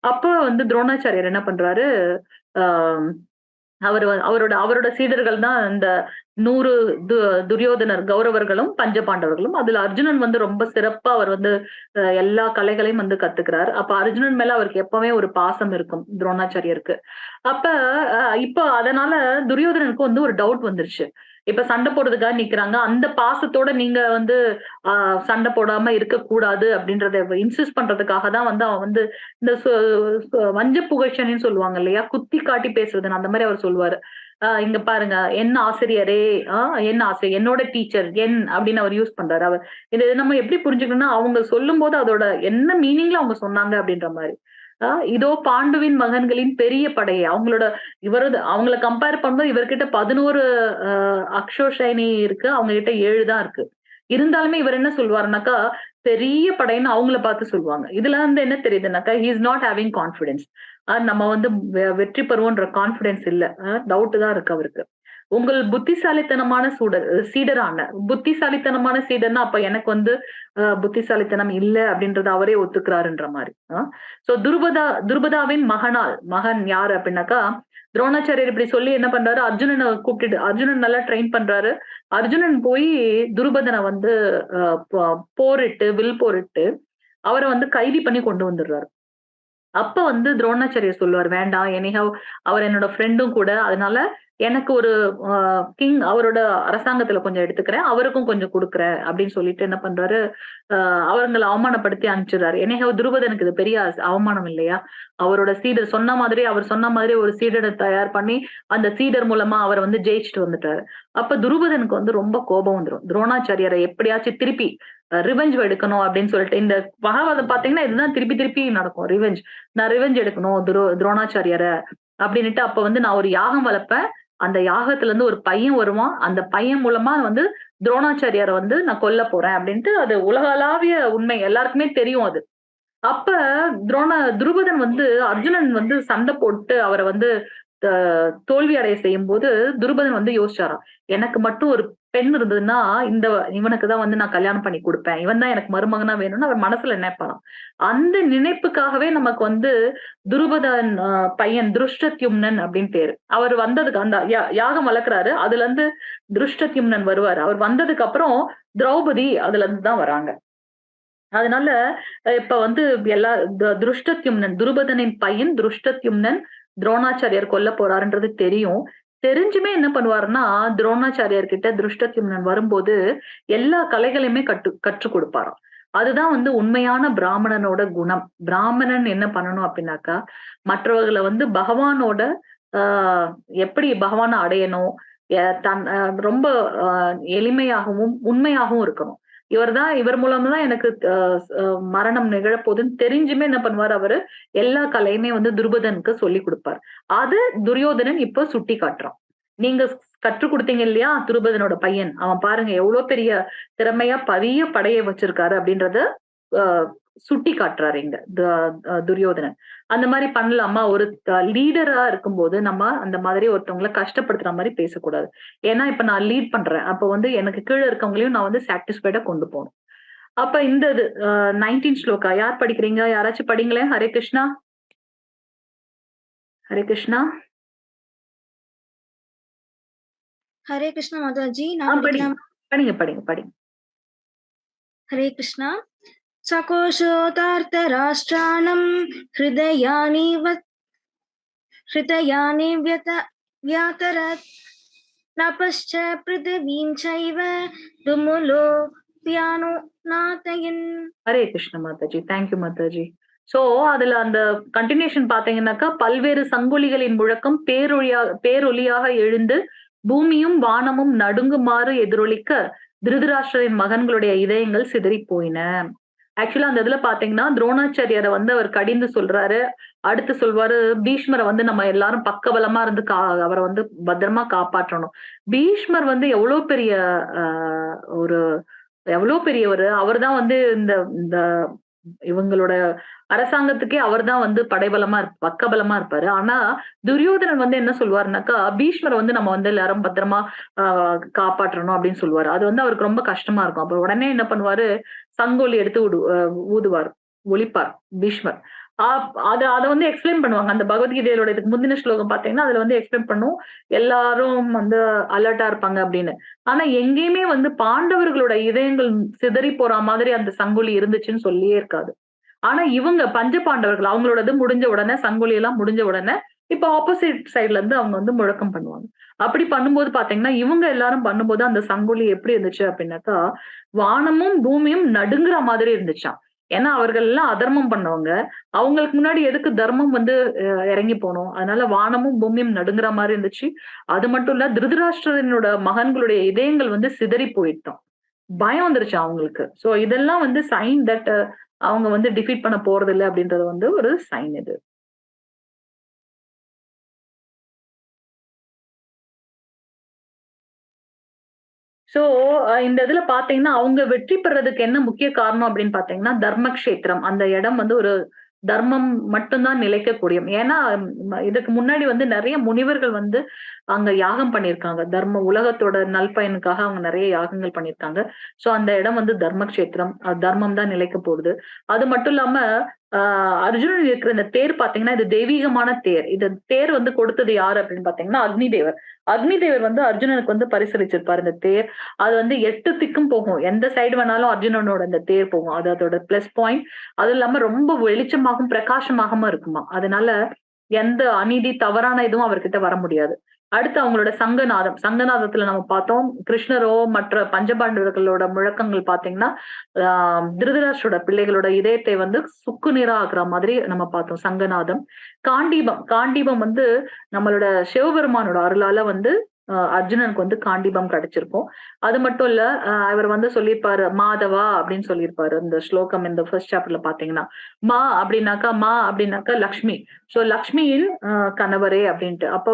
அப்ப வந்து துரோணாச்சாரியர் என்ன பண்றாரு, அவர் அவரோட அவரோட சீடர்கள் தான் இந்த 100 துரியோதனர் கௌரவர்களும் பஞ்சபாண்டவர்களும். அதுல அர்ஜுனன் வந்து ரொம்ப சிறப்பா அவர் வந்து எல்லா கலைகளையும் வந்து கத்துக்கிறார். அப்ப அர்ஜுனன் மேல அவருக்கு எப்பவுமே ஒரு பாசம் இருக்கும் துரோணாச்சாரியருக்கு. அப்ப இப்ப அதனால துரியோதனனுக்கு வந்து ஒரு டவுட் வந்துருச்சு. இப்ப சண்டை போடுறதுக்காக நிக்கிறாங்க, அந்த பாசத்தோட நீங்க வந்து சண்டை போடாம இருக்கக்கூடாது அப்படின்றத இன்சிஸ்ட் பண்றதுக்காக தான் வந்து அவன் வந்து இந்த வஞ்ச புகழ்ச்சனின்னு சொல்லுவாங்க இல்லையா, குத்தி காட்டி பேசுறதுன்னு அந்த மாதிரி அவர் சொல்லுவாரு. இங்க பாருங்க, என் ஆசிரியரே, என் ஆசிரியர், என்னோட டீச்சர் என் அப்படின்னு அவர் யூஸ் பண்றாரு. அவர் இது நம்ம எப்படி புரிஞ்சுக்கணும்னா, அவங்க சொல்லும் போது அதோட என்ன மீனிங்ல அவங்க சொன்னாங்க அப்படின்ற மாதிரி. இதோ பாண்டுவின் மகன்களின் பெரிய படையை, அவங்களோட இவரது அவங்கள கம்பேர் பண்ணும்போது இவர்கிட்ட 11 அக்ஷோஷைனி இருக்கு, அவங்க கிட்ட 7 தான் இருக்கு. இருந்தாலுமே இவர் என்ன சொல்வாருனாக்கா, பெரிய படைன்னு அவங்கள பார்த்து சொல்லுவாங்க. இதுல வந்து என்ன தெரியுதுனாக்கா, he is not having confidence. நம்ம வந்து வெற்றி பெறுவோன்ற கான்பிடன்ஸ் இல்ல, டவுட் தான் இருக்கு அவருக்கு. உங்கள் புத்திசாலித்தனமான சீடரான, புத்திசாலித்தனமான சீடர்னா அப்ப எனக்கு வந்து புத்திசாலித்தனம் இல்ல அப்படின்றத அவரே ஒத்துக்கிறாருன்ற மாதிரி. சோ துருபதாவின் மகனால், மகன் யாரு அப்படின்னாக்கா துரோணாச்சாரியர் இப்படி சொல்லி என்ன பண்றாரு, அர்ஜுனனை கூப்பிட்டுட்டு, அர்ஜுனன் நல்லா ட்ரெயின் பண்றாரு. அர்ஜுனன் போய் துருபதனை வந்து போரிட்டு, will போரிட்டு அவரை வந்து கைதி பண்ணி கொண்டு வந்துடுறாரு. அப்ப வந்து துரோணாச்சாரியர் சொல்லுவார், வேண்டாம், எனிஹவ் அவர் என்னோட ஃப்ரெண்டும் கூட, அதனால எனக்கு ஒரு கிங் அவரோட அரசாங்கத்துல கொஞ்சம் எடுத்துக்கிறேன், அவருக்கும் கொஞ்சம் கொடுக்குறேன் அப்படின்னு சொல்லிட்டு என்ன பண்றாரு, அவங்களை அவமானப்படுத்தி அனுப்பிச்சிடுறாரு. எனிஹவ் துருபதனுக்கு இது பெரிய அவமானம் இல்லையா? அவரோட சீடர் சொன்ன மாதிரி, அவர் சொன்ன மாதிரி ஒரு சீடரை தயார் பண்ணி அந்த சீடர் மூலமா அவர் வந்து ஜெயிச்சுட்டு வந்துட்டாரு. அப்ப துருபதனுக்கு வந்து ரொம்ப கோபம் வந்துடும். துரோணாச்சாரியரை எப்படியாச்சும் திருப்பி ரிவெஞ்ச் எடுக்கணும் அப்படின்னு சொல்லிட்டு, இந்த மகாபாரதம் பாத்தீங்கன்னா இதுதான் திருப்பி திருப்பி நடக்கும், ரிவெஞ்ச், நான் ரிவெஞ்ச் எடுக்கணும் துரோணாச்சாரியரை அப்படின்னுட்டு. அப்ப வந்து நான் ஒரு யாகம் வளர்ப்பேன், அந்த யாகத்துல இருந்து ஒரு பையன் வருவான், அந்த பையன் மூலமா வந்து துரோணாச்சாரியாரை வந்து நான் கொல்ல போறேன் அப்படின்ட்டு. அது உலகளாவிய உண்மை, எல்லாருக்குமே தெரியும் அது. அப்ப துருபதன் வந்து அர்ஜுனன் வந்து சண்டை போட்டு அவரை வந்து தோல்வி அடைய செய்யும் போது துருபதன் வந்து யோசிச்சாராம், எனக்கு மட்டும் ஒரு பெண் இருந்ததுன்னா இந்த இவனுக்குதான் வந்து நான் கல்யாணம் பண்ணி கொடுப்பேன், இவன் தான் எனக்கு மருமகனா வேணும்னு அவர் மனசுல நினைப்பாராம். அந்த நினைப்புக்காகவே நமக்கு வந்து துருபதன் பையன் திருஷ்டத்யும்னன் அப்படின்னு பேரு. அவர் வந்ததுக்கு அந்த யாகம் வளர்க்குறாரு, அதுல இருந்து திருஷ்டத்யும்னன் வருவாரு. அவர் வந்ததுக்கு அப்புறம் திரௌபதி அதுல இருந்து தான் வராங்க. அதனால இப்ப வந்து எல்லா திருஷ்டத்யும்னன், துருபதனின் பையன் திருஷ்டத்யும்னன் துரோணாச்சாரியர் கொல்ல போறாருன்றது தெரியும். தெரிஞ்சுமே என்ன பண்ணுவாருன்னா, துரோணாச்சாரியர் கிட்ட திருஷ்டத்யும்னன் வரும்போது எல்லா கலைகளையுமே கற்றுக் கொடுப்பாராம். அதுதான் வந்து உண்மையான பிராமணனோட குணம். பிராமணன் என்ன பண்ணணும் அப்படின்னாக்கா, மற்றவர்களை வந்து பகவானோட எப்படி பகவானை அடையணும், தன் ரொம்ப எளிமையாகவும் உண்மையாகவும் இருக்கணும். இவர் மூலம்தான் எனக்கு மரணம் நிகழப்போகுதுன்னு தெரிஞ்சுமே என்ன பண்ணுவார், அவரு எல்லா கலையுமே வந்து துருபதனுக்கு சொல்லி கொடுப்பார். அது துரியோதனன் இப்ப சுட்டி காட்டுறான். நீங்க கற்றுக் கொடுத்தீங்க இல்லையா துருபதனோட பையன், அவன் பாருங்க எவ்வளவு பெரிய திறமையா பெரிய படையை வச்சிருக்காரு அப்படின்றத சுட்டி காட்டுறாரு இங்க துரியோதனன். அந்த மாதிரி பண்ணலாமா? ஒரு லீடரா இருக்கும்போது நம்ம அந்த மாதிரி ஒருத்தவங்களை கஷ்டப்படுத்துற மாதிரி பேசக்கூடாது. ஏன்னா இப்ப நான் லீட் பண்றேன், அப்ப வந்து எனக்கு கீழே இருக்கவங்களையும் நான் வந்து சாட்டிஸ்ஃபைடா கொண்டு போகணும். அப்ப இந்த இது 19 ஸ்லோகா யார் படிக்கிறீங்க? யாராச்சும் படிங்களேன். ஹரே கிருஷ்ணா, ஹரே கிருஷ்ணா,
ஹரே கிருஷ்ணா மாதாஜி, நான்
படிங்க படிங்க படிங்க.
ஹரே கிருஷ்ணா. சகோஷோதார்த்தராஷ்டிராணம் ஹிருதயானி ஹிருதயானி व्यातरत् நபश्च பிருதிவீம் சைவ துமுலோ பியானோ நாதயன்.
Hare Krishna Mataji, thank you Mataji. So அதுல அந்த கண்டினியூஷன் பாத்தீங்கன்னாக்கா, பல்வேறு சங்கொலிகளின் முழக்கம் பேரொலியாக எழுந்து பூமியும் வானமும் நடுங்குமாறு எதிரொலிக்க திருதராஷ்டிரரின் மகன்களுடைய இதயங்கள் சிதறி போயின. ஆக்சுவலா அந்த இதுல பாத்தீங்கன்னா துரோணாச்சாரியரை வந்து அவர் கடிந்து சொல்றாரு. அடுத்து சொல்வாரு, பீஷ்மரை வந்து நம்ம எல்லாரும் பக்கபலமா இருந்து அவரை வந்து பத்திரமா காப்பாற்றணும். பீஷ்மர் வந்து எவ்வளவு பெரிய ஒரு எவ்வளவு பெரியவர், அவர் தான் வந்து இந்த இந்த இவங்களோட அரசாங்கத்துக்கே அவர் தான் வந்து படைபலமா பக்கபலமா இருப்பாரு. ஆனா துரியோதனன் வந்து என்ன சொல்வாருனாக்கா, பீஷ்மரை வந்து நம்ம வந்து எல்லாரும் பத்திரமா காப்பாற்றணும் அப்படின்னு சொல்லுவாரு. அது வந்து அவருக்கு ரொம்ப கஷ்டமா இருக்கும். அப்ப உடனே என்ன பண்ணுவாரு, சங்கோலி எடுத்து ஊதுவார், ஒலிப்பார் பீஷ்மர். அத வந்து எக்ஸ்பிளைன் பண்ணுவாங்க அந்த பகவத்கீதையோட இதுக்கு முந்தின ஸ்லோகம் பாத்தீங்கன்னா அதுல வந்து எக்ஸ்பிளைன் பண்ணும், எல்லாரும் வந்து அலர்ட்டா இருப்பாங்க அப்படின்னு. ஆனா எங்கேயுமே வந்து பாண்டவர்களோட இதயங்கள் சிதறி போற மாதிரி அந்த சங்கொலி இருந்துச்சுன்னு சொல்லியே இருக்காது. ஆனா இவங்க பஞ்ச பாண்டவர்கள் அவங்களோடது முடிஞ்ச உடனே, சங்கொலி எல்லாம் முடிஞ்ச உடனே இப்ப ஆப்போசிட் சைட்ல இருந்து அவங்க வந்து முழக்கம் பண்ணுவாங்க. அப்படி பண்ணும்போது பாத்தீங்கன்னா இவங்க எல்லாரும் பண்ணும்போது அந்த சங்கொலி எப்படி இருந்துச்சு அப்படின்னாக்கா, வானமும் பூமியும் நடுங்குற மாதிரி இருந்துச்சாம். ஏன்னா அவர்கள் எல்லாம் அதர்மம் பண்ணவங்க, அவங்களுக்கு முன்னாடி எதுக்கு தர்மம் வந்து இறங்கி போனோம். அதனால வானமும் பூமியும் நடுங்குற மாதிரி இருந்துச்சு. அது மட்டும் இல்ல, திருதராஷ்டிரனோட மகன்களுடைய இதயங்கள் வந்து சிதறி போயிட்டோம், பயம் வந்துருச்சு அவங்களுக்கு. சோ இதெல்லாம் வந்து சைன் that அவங்க வந்து டிஃபீட் பண்ண போறது இல்லை அப்படின்றது வந்து ஒரு சைன் இது. சோ இந்த இதுல பாத்தீங்கன்னா அவங்க வெற்றி பெறதுக்கு என்ன முக்கிய காரணம் அப்படின்னு பாத்தீங்கன்னா தர்மக்ஷேத்திரம். அந்த இடம் வந்து ஒரு தர்மம் மட்டும்தான் நிலைக்கக்கூடிய. ஏன்னா இதுக்கு முன்னாடி வந்து நிறைய முனிவர்கள் வந்து அங்க யாகம் பண்ணியிருக்காங்க, தர்ம உலகத்தோட நல்பயனுக்காக அவங்க நிறைய யாகங்கள் பண்ணியிருக்காங்க. சோ அந்த இடம் வந்து தர்மக்ஷேத்திரம், தர்மம் தான் நிலைக்க போகுது. அது மட்டும் இல்லாம அர்ஜுனன் இருக்கிற இந்த தேர் பாத்தீங்கன்னா இது தெய்வீகமான தேர். இந்த தேர் வந்து கொடுத்தது யாரு அப்படின்னு பாத்தீங்கன்னா அக்னி தேவர். அக்னி தேவர் வந்து அர்ஜுனனுக்கு வந்து பரிசளிச்சிருப்பாரு இந்த தேர். அது வந்து 8 திக்கும் போகும், எந்த சைடு வேணாலும் அர்ஜுனனோட இந்த தேர் போகும். அது அதோட பிளஸ் பாயிண்ட். அது இல்லாம ரொம்ப வெளிச்சமாகவும் பிரகாசமாகவும் இருக்குமா. அதனால எந்த அநீதி தவறான இதுவும் அவர்கிட்ட வர முடியாது. அடுத்து அவங்களோட சங்கநாதம். சங்கநாதத்துல நம்ம பார்த்தோம் கிருஷ்ணரோ மற்ற பஞ்சபாண்டவர்களோட முழக்கங்கள் பாத்தீங்கன்னா திருதராஷ்டிரோட பிள்ளைகளோட இதயத்தை வந்து சுக்கு நீரா ஆக்குற மாதிரி நம்ம பார்த்தோம் சங்கநாதம். காண்டீபம், காண்டீபம் வந்து நம்மளோட சிவபெருமானோட அருளால வந்து அர்ஜுனனுக்கு வந்து காண்டீபம் கிடைச்சிருக்கும். அது மட்டும் இல்ல, அவர் வந்து சொல்லியிருப்பாரு மாதவா அப்படின்னு சொல்லியிருப்பாரு. இந்த ஸ்லோகம் இந்த ஃபர்ஸ்ட் சாப்டர்ல பாத்தீங்கன்னா மா அப்படின்னாக்கா லக்ஷ்மி. சோ லக்ஷ்மியின் கணவரே அப்படின்ட்டு. அப்போ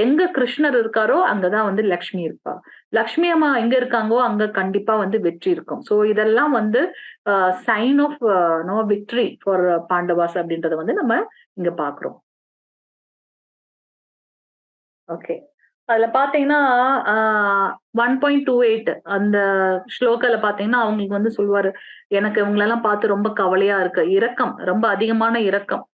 எங்க கிருஷ்ணர் இருக்காரோ அங்கதான் வந்து லக்ஷ்மி இருப்பா. லக்ஷ்மி அம்மா எங்க இருக்காங்கோ அங்க கண்டிப்பா வந்து வெற்றி இருக்கும். சோ இதெல்லாம் வந்து sign of no victory for Pandavas அப்படின்றத வந்து நம்ம இங்க பாக்குறோம். ஓகே, அதுல பாத்தீங்கன்னா 1.28 அந்த ஸ்லோகால பாத்தீங்கன்னா அவங்களுக்கு வந்து சொல்லுவாரு, எனக்கு இவங்களெல்லாம் பார்த்து ரொம்ப கவலையா இருக்கு, இரக்கம், ரொம்ப அதிகமான இரக்கம்.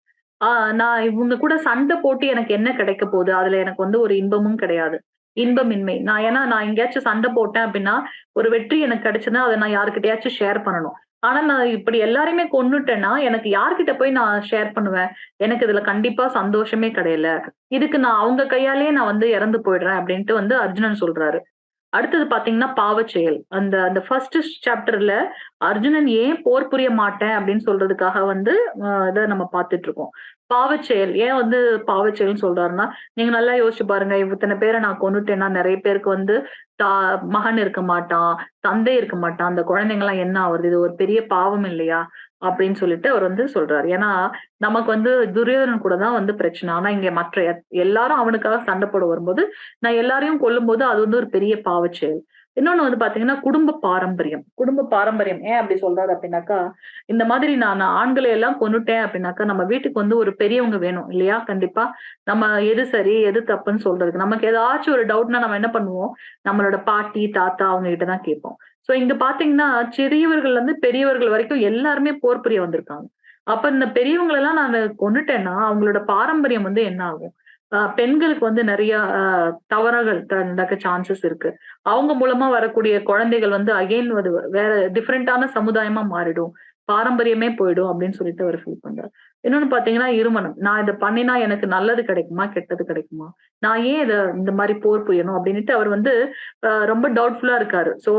நான் இவங்க கூட சண்டை போட்டு எனக்கு என்ன கிடைக்க போகுது, அதுல எனக்கு வந்து ஒரு இன்பமும் கிடையாது, இன்பமின்மை. நான் ஏன்னா நான் எங்கேயாச்சும் சண்டை போட்டேன் அப்படின்னா ஒரு வெற்றி எனக்கு கிடைச்சதுன்னா அதை நான் யாருக்கிட்டயாச்சும் ஷேர் பண்ணணும். ஆனா நான் இப்படி எல்லாரையுமே கொன்னுட்டேன்னா எனக்கு யார்கிட்ட போய் நான் ஷேர் பண்ணுவேன், எனக்கு இதுல கண்டிப்பா சந்தோஷமே கிடையல, இதுக்கு நான் அவங்க கையாலேயே நான் வந்து இறந்து போயிடுறேன் அப்படின்ட்டு வந்து அர்ஜுனன் சொல்றாரு. அடுத்தது பாத்தீங்கன்னா பாவச்செயல். அந்த அந்த ஃபர்ஸ்ட் சாப்டர்ல அர்ஜுனன் ஏன் போர் புரிய மாட்டேன் அப்படின்னு சொல்றதுக்காக வந்து இதை நம்ம பார்த்துட்டு இருக்கோம். பாவச்செயல் ஏன் வந்து பாவச்செயல்னு சொல்றாருன்னா, நீங்க நல்லா யோசிச்சு பாருங்க, இத்தனை பேரை நான் கொன்னுட்டேன்னா நிறைய பேருக்கு வந்து மகன் இருக்க மாட்டான், தந்தை இருக்க மாட்டான், அந்த குழந்தைங்க எல்லாம் என்ன ஆகுறது, இது ஒரு பெரிய பாவம் இல்லையா அப்படின்னு சொல்லிட்டு அவர் வந்து சொல்றாரு. ஏன்னா நமக்கு வந்து துரியோதனன் கூட தான் வந்து பிரச்சனை, ஆனா இங்க மற்ற எல்லாரும் அவனுக்காக சண்டை போட வரும்போது நான் எல்லாரையும் கொல்லும் போது அது வந்து ஒரு பெரிய பாவச்செயல். இன்னொன்னு வந்து பாத்தீங்கன்னா குடும்ப பாரம்பரியம். குடும்ப பாரம்பரியம் ஏன் அப்படி சொல்றாரு அப்படின்னாக்கா, இந்த மாதிரி நான் ஆண்களை எல்லாம் கொன்னுட்டேன் அப்படின்னாக்கா நம்ம வீட்டுக்கு வந்து ஒரு பெரியவங்க வேணும் இல்லையா, கண்டிப்பா நம்ம எது சரி எது தப்புன்னு சொல்றதுக்கு. நமக்கு ஏதாச்சும் ஒரு டவுட்னா நம்ம என்ன பண்ணுவோம், நம்மளோட பாட்டி தாத்தா அவங்க கிட்டதான் கேட்போம். சோ இங்க பாத்தீங்கன்னா சிறியவர்கள் இருந்து பெரியவர்கள் வரைக்கும் எல்லாருமே போர் புரிய வந்திருக்காங்க. அப்ப இந்த பெரியவங்களெல்லாம் நான் கொன்னுட்டேன்னா அவங்களோட பாரம்பரியம் வந்து என்ன ஆகும், பெண்களுக்கு வந்து நிறைய தவறுகள் நடக்க சான்சஸ் இருக்கு, அவங்க மூலமா வரக்கூடிய குழந்தைகள் வந்து அகைன் அது வேற டிஃப்ரெண்டான சமுதாயமா மாறிடும். பாரம்பரியமே போயிடும் அப்படின்னு சொல்லிட்டு அவர் ஃபீல் பண்றாரு. இன்னொன்னு பாத்தீங்கன்னா இருமணம், நான் இதை பண்ணினா எனக்கு நல்லது கிடைக்குமா கெட்டது கிடைக்குமா, நான் ஏன் இதை இந்த மாதிரி போர் புரியணும் அப்படின்னுட்டு அவர் வந்து ரொம்ப டவுட்ஃபுல்லா இருக்காரு. சோ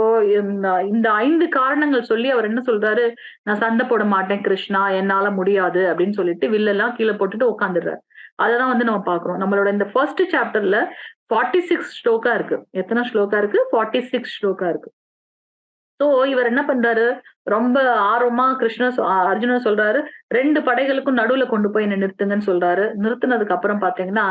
இந்த 5 காரணங்கள் சொல்லி அவர் என்ன சொல்றாரு, நான் சண்டை போட மாட்டேன் கிருஷ்ணா, என்னால முடியாது அப்படின்னு சொல்லிட்டு வில்லெல்லாம் கீழே போட்டுட்டு உட்காந்துடுறாரு. அதெல்லாம் வந்து நம்ம பாக்குறோம். நம்மளோட இந்த ஃபர்ஸ்ட் சாப்டர்ல 46 ஸ்லோகா இருக்கு. எத்தனை ஸ்லோகா இருக்கு? 46 ஸ்லோகா இருக்கு. சோ இவர் என்ன பண்றாரு, ரொம்ப ஆர்வமா அர்ஜுனன் சொல்றாரு, 2 படைகளுக்கும் நடுவுல கொண்டு போய் என்ன நிறுத்துங்கன்னு சொல்றாரு. நிறுத்தினதுக்கு அப்புறம் பாத்தீங்கன்னா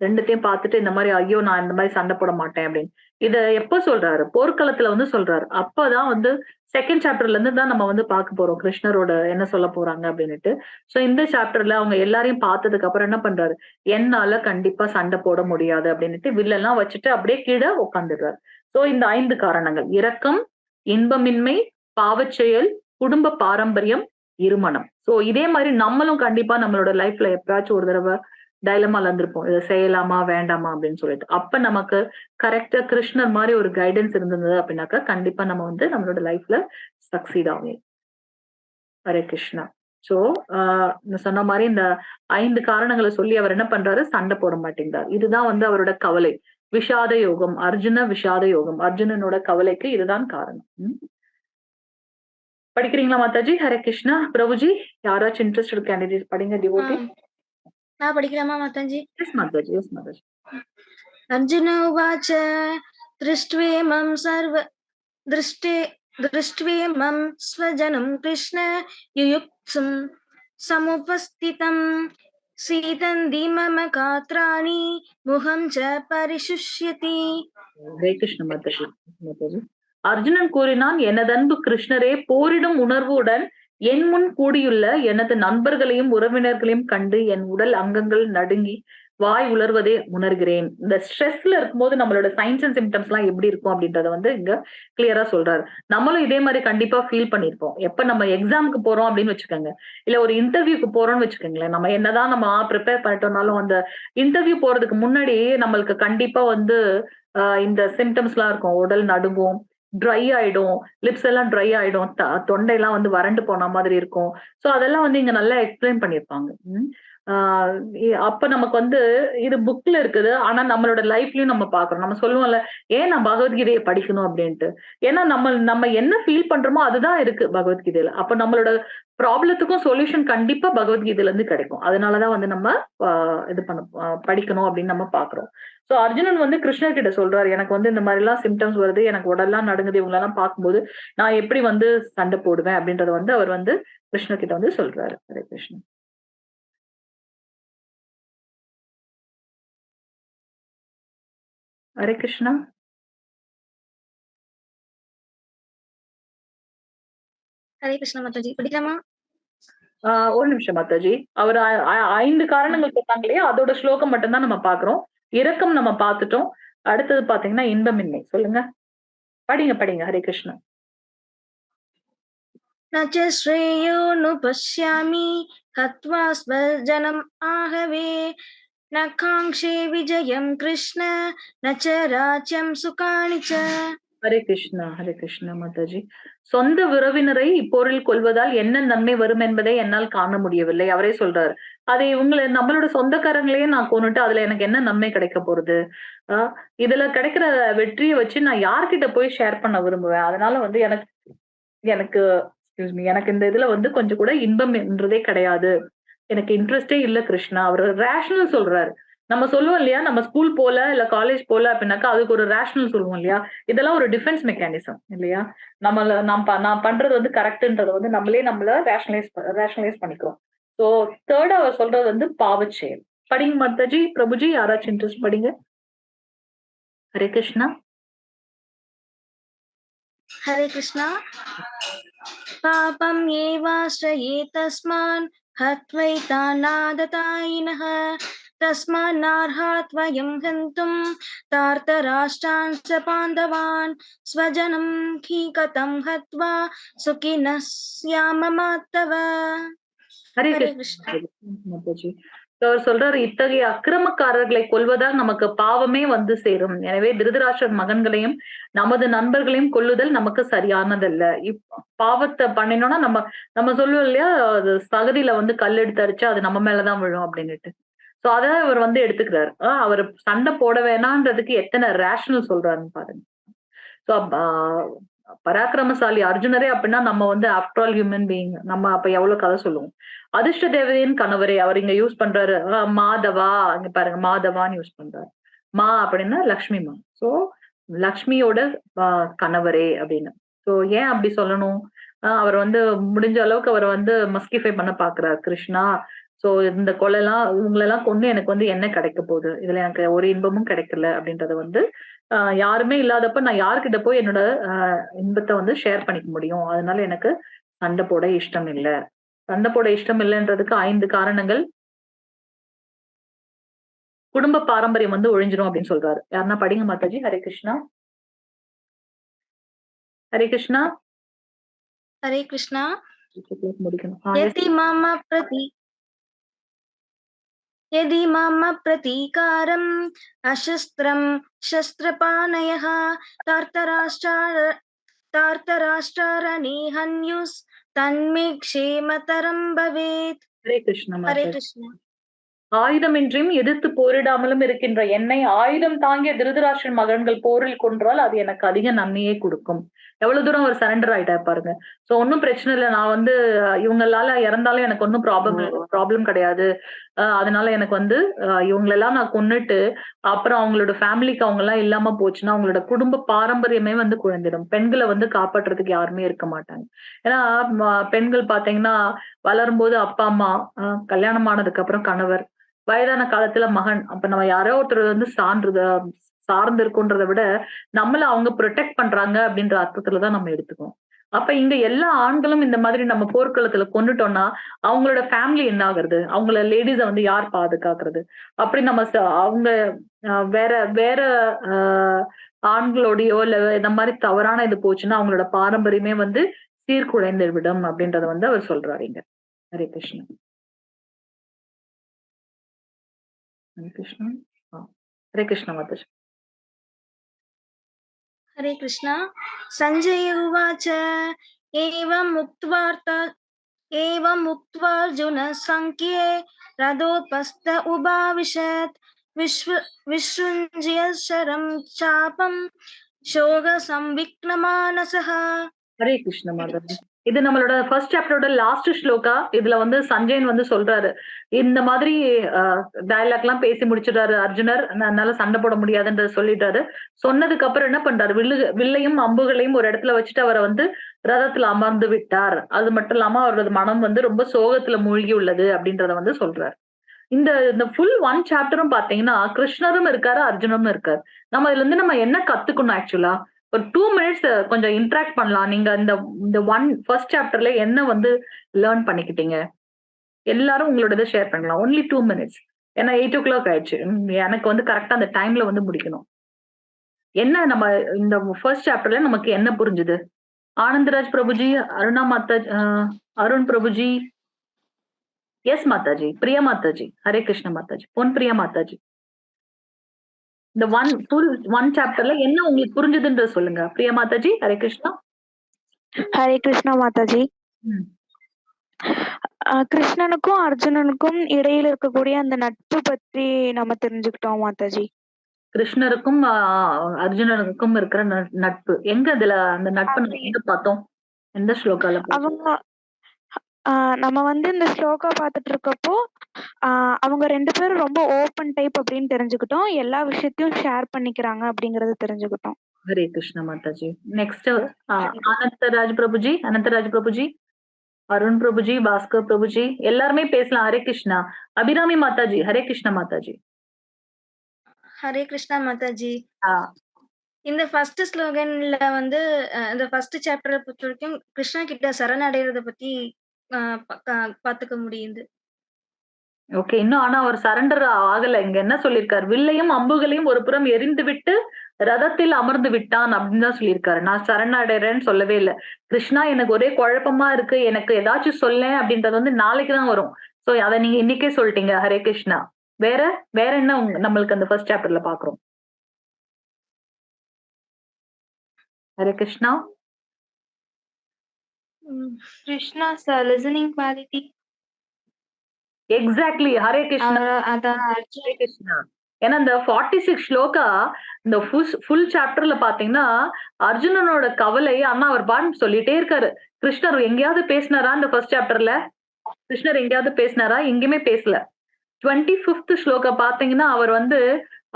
2த்தையும் பார்த்துட்டு இந்த மாதிரி ஐயோ நான் இந்த மாதிரி சண்டை போட மாட்டேன் அப்படின்னு. இத எப்ப சொல்றாரு? போர்க்களத்துல வந்து சொல்றாரு. அப்பதான் வந்து செகண்ட் சாப்டர்ல இருந்து தான் நம்ம வந்து பார்க்க போறோம் கிருஷ்ணரோட என்ன சொல்ல போறாங்க அப்படின்னுட்டு. சோ இந்த சாப்டர்ல அவங்க எல்லாரையும் பார்த்ததுக்கு அப்புறம் என்ன பண்றாரு, என்னால கண்டிப்பா சண்டை போட முடியாது அப்படின்னுட்டு வில்லெல்லாம் வச்சுட்டு அப்படியே கீழே உட்காந்துடுறாரு. சோ இந்த 5 காரணங்கள்: இரக்கம், இன்பமின்மை, பாவச்செயல், குடும்ப பாரம்பரியம், இருமணம். சோ இதே மாதிரி நம்மளும் கண்டிப்பா நம்மளோட லைஃப்ல எப்பயாச்சும் ஒரு தடவை டைலமால இருந்திருப்போம், இதை செய்யலாமா வேண்டாமா அப்படின்னு சொல்லிட்டு. அப்ப நமக்கு கரெக்டா கிருஷ்ணர் மாதிரி ஒரு கைடன்ஸ் இருந்தது அப்படின்னாக்கா கண்டிப்பா நம்ம வந்து நம்மளோட லைஃப்ல சக்சீட் ஆகும். ஹரே கிருஷ்ணா. சோ சொன்ன மாதிரி இந்த 5 காரணங்களை சொல்லி அவர் என்ன பண்றாரு, சண்டை போட மாட்டேங்கிறார். இதுதான் வந்து அவரோட கவலை. விஷாத யோகம், அர்ஜுன விஷாத யோகம், அர்ஜுனனோட கவலைக்கு இதுதான் காரணம். படிக்கிறீங்களா மாதாஜி? ஹரே கிருஷ்ணா. பிரபுஜி யாராச்சும் இன்ட்ரெஸ்டட் கேண்டிடேட் படிங்க. டிவோட்டி
நான் படிக்கலாமா மாதாஜி?
Yes Mataji, yes Mataji.
அர்ஜுன உவாச்ச திருஷ்ட்வேமம் சர்வ திருஷ்டே திருஷ்ட்வேமம் ஸ்வஜனம் கிருஷ்ண யுயுக்ஸும் சமுபஸ்திதம் சீதந்தி மம காத்ராணி முகம் ச பரிசுஷ்யதி.
ஹரே கிருஷ்ண மாதாஜி. மாதாஜி அர்ஜுனன் கூறினான், எனதன்பு கிருஷ்ணரே, போரிடும் உணர்வுடன் என் முன் கூடியுள்ள எனது நண்பர்களையும் உறவினர்களையும் கண்டு என் உடல் அங்கங்கள் நடுங்கி வாய் உலர்வதை உணர்கிறேன். இந்த ஸ்ட்ரெஸ்ல இருக்கும்போது நம்மளோட சைன்ஸ் அண்ட் சிம்டம்ஸ் எல்லாம் எப்படி இருக்கும் அப்படின்றத வந்து இங்க கிளியரா சொல்றாரு. நம்மளும் இதே மாதிரி கண்டிப்பா ஃபீல் பண்ணிருப்போம். எப்ப நம்ம எக்ஸாமுக்கு போறோம் அப்படின்னு வச்சுக்கோங்க, இல்ல ஒரு இன்டர்வியூக்கு போறோம்னு வச்சுக்கோங்களேன், நம்ம என்னதான் நம்ம ப்ரிப்பேர் பண்ணிட்டோம்னாலும் அந்த இன்டர்வியூ போறதுக்கு முன்னாடி நம்மளுக்கு கண்டிப்பா வந்து இந்த சிம்டம்ஸ் எல்லாம் இருக்கும். உடல் நடுங்கும், ட்ரை ஆயிடும், லிப்ஸ் எல்லாம் ட்ரை ஆயிடும், தொண்டையெல்லாம் வந்து வறண்டு போன மாதிரி இருக்கும். சோ அதெல்லாம் வந்து இங்க நல்லா எக்ஸ்பிளைன் பண்ணிருப்பாங்க. அப்ப நமக்கு வந்து இது புக்ல இருக்குது, ஆனா நம்மளோட லைஃப்லயும் நம்ம பாக்குறோம். நம்ம சொல்லுவோம்ல, ஏன் நான் பகவத்கீதையை படிக்கணும் அப்படின்ட்டு. ஏன்னா நம்ம நம்ம என்ன ஃபீல் பண்றோமோ அதுதான் இருக்கு பகவத்கீதையில. அப்ப நம்மளோட ப்ராப்ளத்துக்கும் சொல்யூஷன் கண்டிப்பா பகவத்கீதையில இருந்து கிடைக்கும். அதனாலதான் வந்து நம்ம இது பண்ண படிக்கணும் அப்படின்னு நம்ம பாக்குறோம். சோ அர்ஜுனன் வந்து கிருஷ்ணர் கிட்ட சொல்றாரு, எனக்கு வந்து இந்த மாதிரி எல்லாம் சிம்டம்ஸ் வருது, எனக்கு உடல்லாம் நடுங்குது, இவங்களெல்லாம் பார்க்கும்போது நான் எப்படி வந்து சண்டை போடுவேன் அப்படின்றத வந்து அவர் வந்து கிருஷ்ணர் கிட்ட வந்து சொல்றாரு. ஹரே கிருஷ்ணன். ஹரே கிருஷ்ணா.
ஹரே கிருஷ்ணா மாதாஜி, படிக்கலாமா?
ஒரு நிமிஷம் மாதாஜி. அவர் 5 காரணங்கள் சொன்னாங்க இல்லையா, அதோட ஸ்லோகம் மட்டும்தான் நம்ம பாக்குறோம். இரக்கம் நம்ம பார்த்துட்டோம். அடுத்தது பாத்தீங்கன்னா இன்பமின்மை. சொல்லுங்க, படிங்க படிங்க. ஹரே கிருஷ்ணா.
நச்ச ஸ்ரேயோ நு பஷ்யாமி ஹத்வா ஸ்வஜனம் ஆகவே ந காங்க்ஷே விஜயம் கிருஷ்ண நச்ச ராஜ்யம் சுகானி ச.
ஹரே கிருஷ்ணா. ஹரே கிருஷ்ணா மாதாஜி. சொந்த உறவினரை இப்போரில் கொள்வதால் என்ன நன்மை வரும் என்பதை என்னால் காண முடியவில்லை. அவரே சொல்றாரு, அதை இவங்களை நம்மளோட சொந்தக்காரங்களையே நான் கொண்டுட்டு அதுல எனக்கு என்ன நன்மை கிடைக்க போறது, இதுல கிடைக்கிற வெற்றியை வச்சு நான் யார்கிட்ட போய் ஷேர் பண்ண விரும்புவேன், அதனால வந்து எனக்கு எனக்கு எனக்கு இந்த இதுல வந்து கொஞ்சம் கூட இன்பம் என்றதே கிடையாது, எனக்கு இன்ட்ரெஸ்டே இல்ல கிருஷ்ணா. அவர் ரேஷனல் சொல்றாரு. நம்ம சொல்லுவோம் இல்லையா, நம்ம ஸ்கூல் போல இல்ல காலேஜ் போல அப்படின்னாக்கா அதுக்கு ஒரு ரேஷனல் சொல்லுவோம் இல்லையா. இதெல்லாம் ஒரு டிஃபென்ஸ் மெக்கானிசம் இல்லையா. நம்மள நான் பண்றது வந்து கரெக்ட்ன்றதை வந்து நம்மளே நம்மள ரேஷனலைஸ் பண்ணிக்கிறோம். ஸோ தேர்ட் அவர் சொல்றது வந்து பாவச்செயல். படிங்க மாதாஜி, பிரபுஜி யாராச்சும் இன்ட்ரெஸ்ட் படிங்க. ஹரே கிருஷ்ணா.
ஹரே கிருஷ்ணா. பாபம் ஏவாஸ்ரயே தஸ்மான் ஹத்வைதாநாததாயினஹ தஸ்மான்னார்ஹாத் வயம் ஹந்தும் தார்த்தராஷ்டிரான் ச பாந்தவான் ஸ்வஜனம் he கதம் ஹத்வா சுகினः ஸ்யாம மாத்தவ.
ஹரே
ஹரே
கிருஷ்ணா
கிருஷ்ணா.
மாதாஜி. அவர் சொல்றாரு, இத்தகைய அக்கிரமக்காரர்களை கொல்வதால் நமக்கு பாவமே வந்து சேரும். எனவே திருதராஷ்டிரர் மகன்களையும் நமது நண்பர்களையும் கொல்லுதல் நமக்கு சரியானதல்ல. பாவத்தை பண்ணினோம்னா நம்ம நம்ம சொல்லுவோம் இல்லையா, அது சகதியில வந்து கல் எடுத்து அடிச்சா அது நம்ம மேலதான் விழும் அப்படின்னுட்டு. சோ அத அவர் வந்து எடுத்துக்கிறாரு. அவர் சண்டை போட வேணான்றதுக்கு எத்தனை ரேஷனல் சொல்றாருன்னு பாருங்க. சோ பராக்கிரமசாலி அர்ஜுனரே அப்படின்னா நம்ம வந்து ஆஃப்டர் ஆல் ஹியூமன் பீயிங், நம்ம அப்ப எவ்வளவு கதை சொல்லுவோம். அதிர்ஷ்ட தேவதையின் கணவரே அவர் இங்க யூஸ் பண்றாரு. மாதவா, இங்க பாருங்க, மாதவான்னு யூஸ் பண்றாரு. மா அப்படின்னா லக்ஷ்மி மா. சோ லக்ஷ்மியோட கணவரே அப்படின்னு. சோ ஏன் அப்படி சொல்லணும்? அவர் வந்து முடிஞ்ச அளவுக்கு அவர் வந்து மஸ்கிஃபை பண்ண பாக்குறாரு கிருஷ்ணா. சோ இந்த கொலைலாம் இவங்களெல்லாம் கொண்டு எனக்கு வந்து என்ன கிடைக்க போகுது, இதுல எனக்கு ஒரு இன்பமும் கிடைக்கல அப்படின்றத வந்து யாருமே இல்லாதப்ப நான் யார்கிட்ட போய் என்னோட இன்பத்தை வந்து ஷேர் பண்ணிக்க முடியும்? அதனால எனக்கு சண்டை போட இஷ்டம் இல்லை. சண்டை போட இஷ்டம் இல்லைன்றதுக்கு 5 காரணங்கள். குடும்ப பாரம்பரியம் வந்து ஒழிஞ்சிரும் அப்படின்னு சொல்றாரு. யாருன்னா படிங்க மாதாஜி. ஹரே கிருஷ்ணா. ஹரே கிருஷ்ணா.
ஹரே கிருஷ்ணா.
முடிக்கணும்.
यदि मम प्रति यदि मम प्रतीकारम् अशस्त्रं शस्त्रपाणयः तार्तराष्ट्रारणे हन्युस् तन्मे क्षेमतरं भवेत्.
ஹரே கிருஷ்ணா.
ஹரே கிருஷ்ணா.
ஆயுதமின்றியும் எதிர்த்து போரிடாமலும் இருக்கின்ற என்னை ஆயுதம் தாங்கிய திருதராஷ்டிரன் மகன்கள் போரில் கொன்றால் அது எனக்கு அதிக நன்மையை கொடுக்கும். எவ்வளவு தூரம் அவர் சரண்டர் ஆயிட்டார் பாருங்க. சோ ஒன்னும் பிரச்சனை இல்லை, நான் வந்து இவங்களால இறந்தாலும் எனக்கு ஒன்னும் ப்ராப்ளம் கிடையாது. அதனால எனக்கு வந்து இவங்களெல்லாம் நான் கொன்னுட்டு அப்புறம் அவங்களோட ஃபேமிலிக்கு அவங்க எல்லாம் இல்லாம போச்சுன்னா அவங்களோட குடும்ப பாரம்பரியமே வந்து குறைந்திடும். பெண்களை வந்து காப்பாற்றுறதுக்கு யாருமே இருக்க மாட்டாங்க. ஏன்னா பெண்கள் பாத்தீங்கன்னா வளரும்போது அப்பா அம்மா, கல்யாணம் ஆனதுக்கு அப்புறம் கணவர், வயதான காலத்துல மகன். அப்ப நம்ம யாரோ ஒருத்தர் வந்து சார்ந்து இருக்குன்றதை விட நம்மள அவங்க ப்ரொடெக்ட் பண்றாங்க அப்படின்ற அர்த்தத்துலதான் நம்ம எடுத்துக்குவோம். அப்ப இங்க எல்லா ஆண்களும் இந்த மாதிரி நம்ம போர்க்களத்துல கொண்டுட்டோம்னா அவங்களோட ஃபேமிலி என்ன ஆகுறது? அவங்கள லேடிஸ வந்து யார் பாதுகாக்கிறது? அப்படி நம்ம அவங்க வேற வேற ஆண்களோடையோ இல்ல இந்த மாதிரி தவறான இது போச்சுன்னா அவங்களோட பாரம்பரியமே வந்து சீர்குலைந்து விடும் அப்படின்றத வந்து அவர் சொல்றாரு இங்க. ஹரே கிருஷ்ணா. ஹரே கிருஷ்ணா. ஹரே கிருஷ்ணா மாதாஜி.
ஹரே கிருஷ்ணா. சஞ்சய உவாச்ச ஏவம் உக்த்வார்ஜுன சங்கே ரதோபஸ்த உபாவிஷத் விஸ்ருஞ்சிய சரம் சாபம் சோக சம்விக்னமானசஹ.
ஹரே கிருஷ்ண மாதாஜி. இது நம்மளோட ஃபர்ஸ்ட் சாப்டரோட லாஸ்ட் ஸ்லோகா. இதுல வந்து சஞ்சயன் வந்து சொல்றாரு, இந்த மாதிரி டயலாக் எல்லாம் பேசி முடிச்சிட்டாரு அர்ஜுனர், என்னால சண்டை போட முடியாதுன்றத சொல்லிட்டாரு. சொன்னதுக்கு அப்புறம் என்ன பண்றாரு, வில்லையும் அம்புகளையும் ஒரு இடத்துல வச்சுட்டு அவரை வந்து ரதத்துல அமர்ந்து விட்டார். அது மட்டும் இல்லாம அவரது மனம் வந்து ரொம்ப சோகத்துல மூழ்கி உள்ளது அப்படின்றத வந்து சொல்றாரு. இந்த இந்த ஃபுல் 1 சாப்டரும் பாத்தீங்கன்னா கிருஷ்ணரும் இருக்காரு, அர்ஜுனரும் இருக்காரு. நம்ம இதுல இருந்து நம்ம என்ன கத்துக்கணும்? ஆக்சுவலா ஒரு 2 மினிட்ஸ் கொஞ்சம் இன்ட்ராக்ட் பண்ணலாம். நீங்க இந்த இந்த ஃபர்ஸ்ட் சாப்டர்ல என்ன வந்து லேர்ன் பண்ணிக்கிட்டீங்க? எல்லாரும் உங்களோட இதை ஷேர் பண்ணலாம். Only 2 minutes. ஏன்னா 8 o'clock ஆயிடுச்சு. எனக்கு வந்து கரெக்டா அந்த டைம்ல வந்து முடிக்கணும். என்ன நம்ம இந்த ஃபர்ஸ்ட் சாப்டர்ல நமக்கு என்ன புரிஞ்சுது? ஆனந்தராஜ் பிரபுஜி, அருணா மாதாஜி, அருண் பிரபுஜி, எஸ் மாதாஜி, பிரியா மாதாஜி, ஹரே கிருஷ்ண மாதாஜி, பொன் பிரியா மாதாஜி, இந்த ஃபுல் 1 சாப்டர்ல என்ன உங்களுக்கு புரிஞ்சுதுன்றத சொல்லுங்க. பிரியா மாதாஜி, ஹரே கிருஷ்ணா.
ஹரே கிருஷ்ணா மாதாஜி. கிருஷ்ணனுக்கும் அர்ஜுனனுக்கும் இடையில இருக்கக்கூடிய அந்த நட்பு பற்றி நம்ம தெரிஞ்சுக்கிட்டோம் மாதாஜி.
கிருஷ்ணருக்கும் அர்ஜுனனுக்கும் இருக்கிற நட்பு எங்க? இதுல அந்த நட்பு நம்ம எங்க பார்த்தோம்? எந்த ஸ்லோகால பார்த்தோம்?
அவங்க நம்ம வந்து இந்த ஸ்லோகா பார்த்துட்டு இருக்கப்போ அவங்க 2 பேரும் ரொம்ப ஓப்பன் டைப் அப்படின்னு தெரிஞ்சுக்கிட்டோம். எல்லா விஷயத்தையும் ஷேர் பண்ணிக்கிறாங்க அப்படிங்கறத தெரிஞ்சுக்கிட்டோம்.
ஹரே கிருஷ்ண மாதாஜி. நெக்ஸ்ட் அனந்தராஜ் பிரபுஜி, அனந்தராஜ் பிரபுஜி, அருண் பிரபுஜி, பாஸ்கர் பிரபுஜி, எல்லாருமே பேசலாம். ஹரே கிருஷ்ணா. அபிராமி மாதாஜி, ஹரே கிருஷ்ண மாதாஜி.
ஹரே கிருஷ்ணா மாதாஜி. இந்த ஃபர்ஸ்ட் ஸ்லோகன்ல வந்து இந்த ஃபர்ஸ்ட் சாப்டரை பொறுத்த வரைக்கும் கிருஷ்ணா கிட்ட சரணடைறத பத்தி பாத்துக்க முடியுது.
Okay, இன்னும் ஆனா அவர் சரண்டர் ஆகல. இங்க என்ன சொல்லியிருக்காரு? வில்லையும் அம்புகளையும் ஒரு புறம் எரிந்து விட்டு ரதத்தில் அமர்ந்து விட்டான் அப்படின்னு தான் சொல்லியிருக்காரு. நான் சரணடைறேன்னு சொல்லவே இல்லை. கிருஷ்ணா எனக்கு ஒரே குழப்பமா இருக்கு, எனக்கு ஏதாச்சும் சொல்லேன் அப்படின்றது வந்து நாளைக்கு தான் வரும். சோ அதை நீங்க இன்னைக்கே சொல்லிட்டீங்க. ஹரே கிருஷ்ணா. வேற வேற என்ன நம்மளுக்கு அந்த ஃபர்ஸ்ட் சாப்டர்ல பாக்குறோம்? Hare Krishna.
Krishna sir listening quality.
Exactly. Hare Krishna. Hare Krishna. ஏன்னா இந்த 46 ஸ்லோகா இந்த ஃபுல் சாப்டர்ல பாத்தீங்கன்னா அர்ஜுனனோட கவலை, ஆனா அவர் பாட்டு சொல்லிட்டே இருக்காரு. கிருஷ்ணர் எங்கேயாவது பேசினாரா இந்த ஃபர்ஸ்ட் சாப்டர்ல? கிருஷ்ணர் எங்கேயாவது பேசினாரா? எங்கேயுமே பேசல. 25th shloka பாத்தீங்கன்னா அவர் வந்து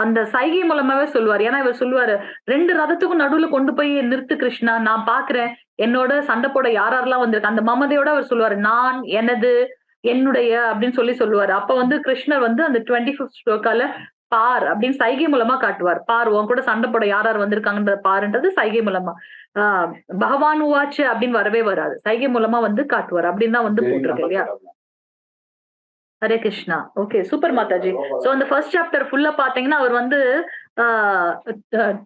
அந்த சைகை மூலமாவே சொல்லுவார். ஏன்னா இவர் சொல்லுவாரு, 2 ரதத்துக்கும் நடுவுல கொண்டு போய் நிறுத்து கிருஷ்ணா, நான் பாக்குறேன் என்னோட சண்டை போட யாரெல்லாம் வந்திருக்கு. அந்த மமதையோட அவர் சொல்லுவாரு, நான், எனது, என்னுடைய அப்படின்னு சொல்லி சொல்லுவாரு. அப்ப வந்து கிருஷ்ணர் வந்து அந்த 25th ஸ்லோகால பார் அப்படின்னு சைகை மூலமா காட்டுவார். பார், உன் கூட சண்டை போட யார் யார் வந்திருக்காங்கன்றத பாருன்றது சைகை மூலமா. பகவான் உவாச்சு அப்படின்னு வரவே வராது, சைகை மூலமா வந்து காட்டுவார் அப்படின்னு தான் வந்து போட்டிருக்கு இல்லையா? Hare Krishna. Okay, super Mataji. So அந்த ஃபர்ஸ்ட் சாப்டர் ஃபுல்லா பாத்தீங்கன்னா அவர் வந்து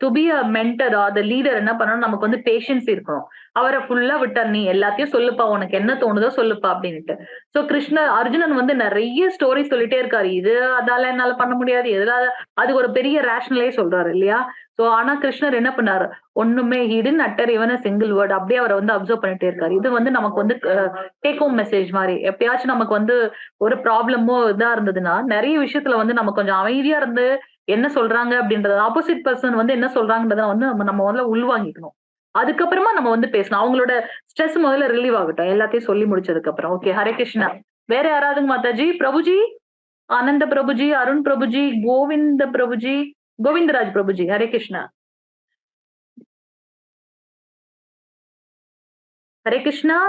to be a mentor or the leader என்ன பண்ணணும், நமக்கு வந்து பேஷன்ஸ் இருக்கணும். அவரை ஃபுல்லா விட்டார், நீ எல்லாத்தையும் சொல்லுப்பா, உனக்கு என்ன தோணுதோ சொல்லுப்பா அப்படின்ட்டு. சோ கிருஷ்ணர் அர்ஜுனன் வந்து நிறைய ஸ்டோரி சொல்லிட்டே இருக்காரு. இது அதால என்னால பண்ண முடியாது, எதால, அது ஒரு பெரிய ரேஷனலே சொல்றாரு இல்லையா? சோ ஆனா கிருஷ்ணர் என்ன பண்ணாரு, ஒண்ணுமே he didn't utter even a single word. அப்படியே அவரை வந்து அப்சர்வ் பண்ணிட்டே இருக்காரு. இது வந்து நமக்கு வந்து take home message மாதிரி. எப்பயாச்சும் நமக்கு வந்து ஒரு ப்ராப்ளமோ இதா இருந்ததுன்னா நிறைய விஷயத்துல வந்து நம்ம கொஞ்சம் அமைதியா இருந்து என்ன சொல்றாங்க அப்படின்றது, ஆப்போசிட் பர்சன் வந்து என்ன சொல்றாங்கன்றத வந்து நம்ம முதல்ல உள்வாங்கிக்கணும். அதுக்கப்புறமா நம்ம வந்து பேசணும். அவங்களோட ஸ்ட்ரெஸ் முதல்ல ரிலீவ் ஆகட்டும், எல்லாத்தையும் சொல்லி முடிச்சதுக்கு அப்புறம். ஓகே, ஹரே கிருஷ்ணா. வேற யாராவதுங்க மாதாஜி? பிரபுஜி, ஆனந்த பிரபுஜி, அருண் பிரபுஜி, கோவிந்த பிரபுஜி, கோவிந்தராஜ் பிரபுஜி. ஹரே கிருஷ்ணா. ஹரே கிருஷ்ணா.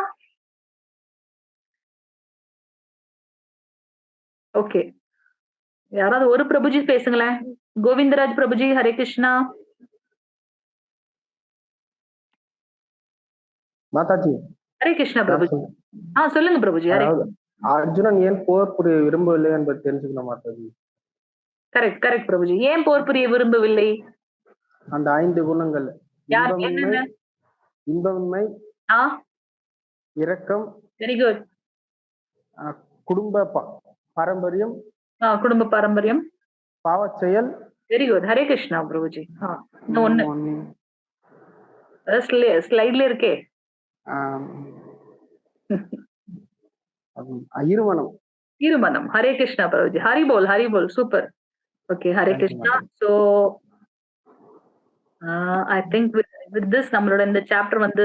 ஓகே, யாராவது ஒரு பிரபுஜி பேசுங்களேன். கோவிந்தராஜ் பிரபுஜி, ஹரே கிருஷ்ணா.
மாதாஜி.
ஹரே கிருஷ்ணா பிரபுஜி. சொல்லுங்க பிரபுஜி.
அர்ஜுனன் ஏன் போர் புரிய விரும்பவில்லை என்பதை தெரிஞ்சுக்கணும் மாதாஜி.
Correct correct Prabhuji. ஏன் போர் புரிய விரும்பவில்லை?
அந்த 5 குணங்கள்: இன்பமின்மை, இரக்கம்,
வெரி குட்,
குடும்ப பாரம்பரியம்,
குடும்ப பாரம்பரியம்,
பாவச் செயல்.
Very good. ஹரே கிருஷ்ணா பிரபுஜி. ஒண்ணு ஸ்லைட்ல இருக்கே,
இருமணம்.
இருமணம். ஹரே கிருஷ்ணா பிரபுஜி. ஹரி போல், ஹரி போல். Super. Okay, Hare Krishna. So I think with this நம்மளோட இந்த சாப்டர் வந்து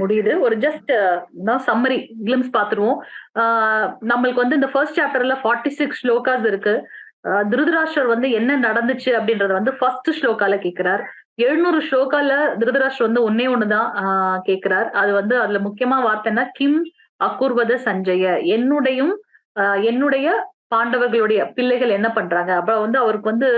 முடியுது. ஒரு just summary glimpse பாத்துருவோம். நம்மளுக்கு வந்து இந்த ஃபர்ஸ்ட் சாப்டர்ல 46 ஸ்லோகாஸ் இருக்கு. திருதராஷ்டர் வந்து என்ன நடந்துச்சு அப்படின்றத வந்து ஃபர்ஸ்ட் ஸ்லோகால கேட்கிறார். 700 ஸ்லோகால திருதராஷ்டர் வந்து ஒன்னே ஒண்ணுதான் கேட்கிறார். அது வந்து அதுல முக்கியமா வார்த்தைன்னா கிம் அகுர்வத சஞ்சய, என்னுடைய பாண்டவர்களுடைய பிள்ளைகள் என்ன பண்றாங்க. அப்ப வந்து அவருக்கு வந்து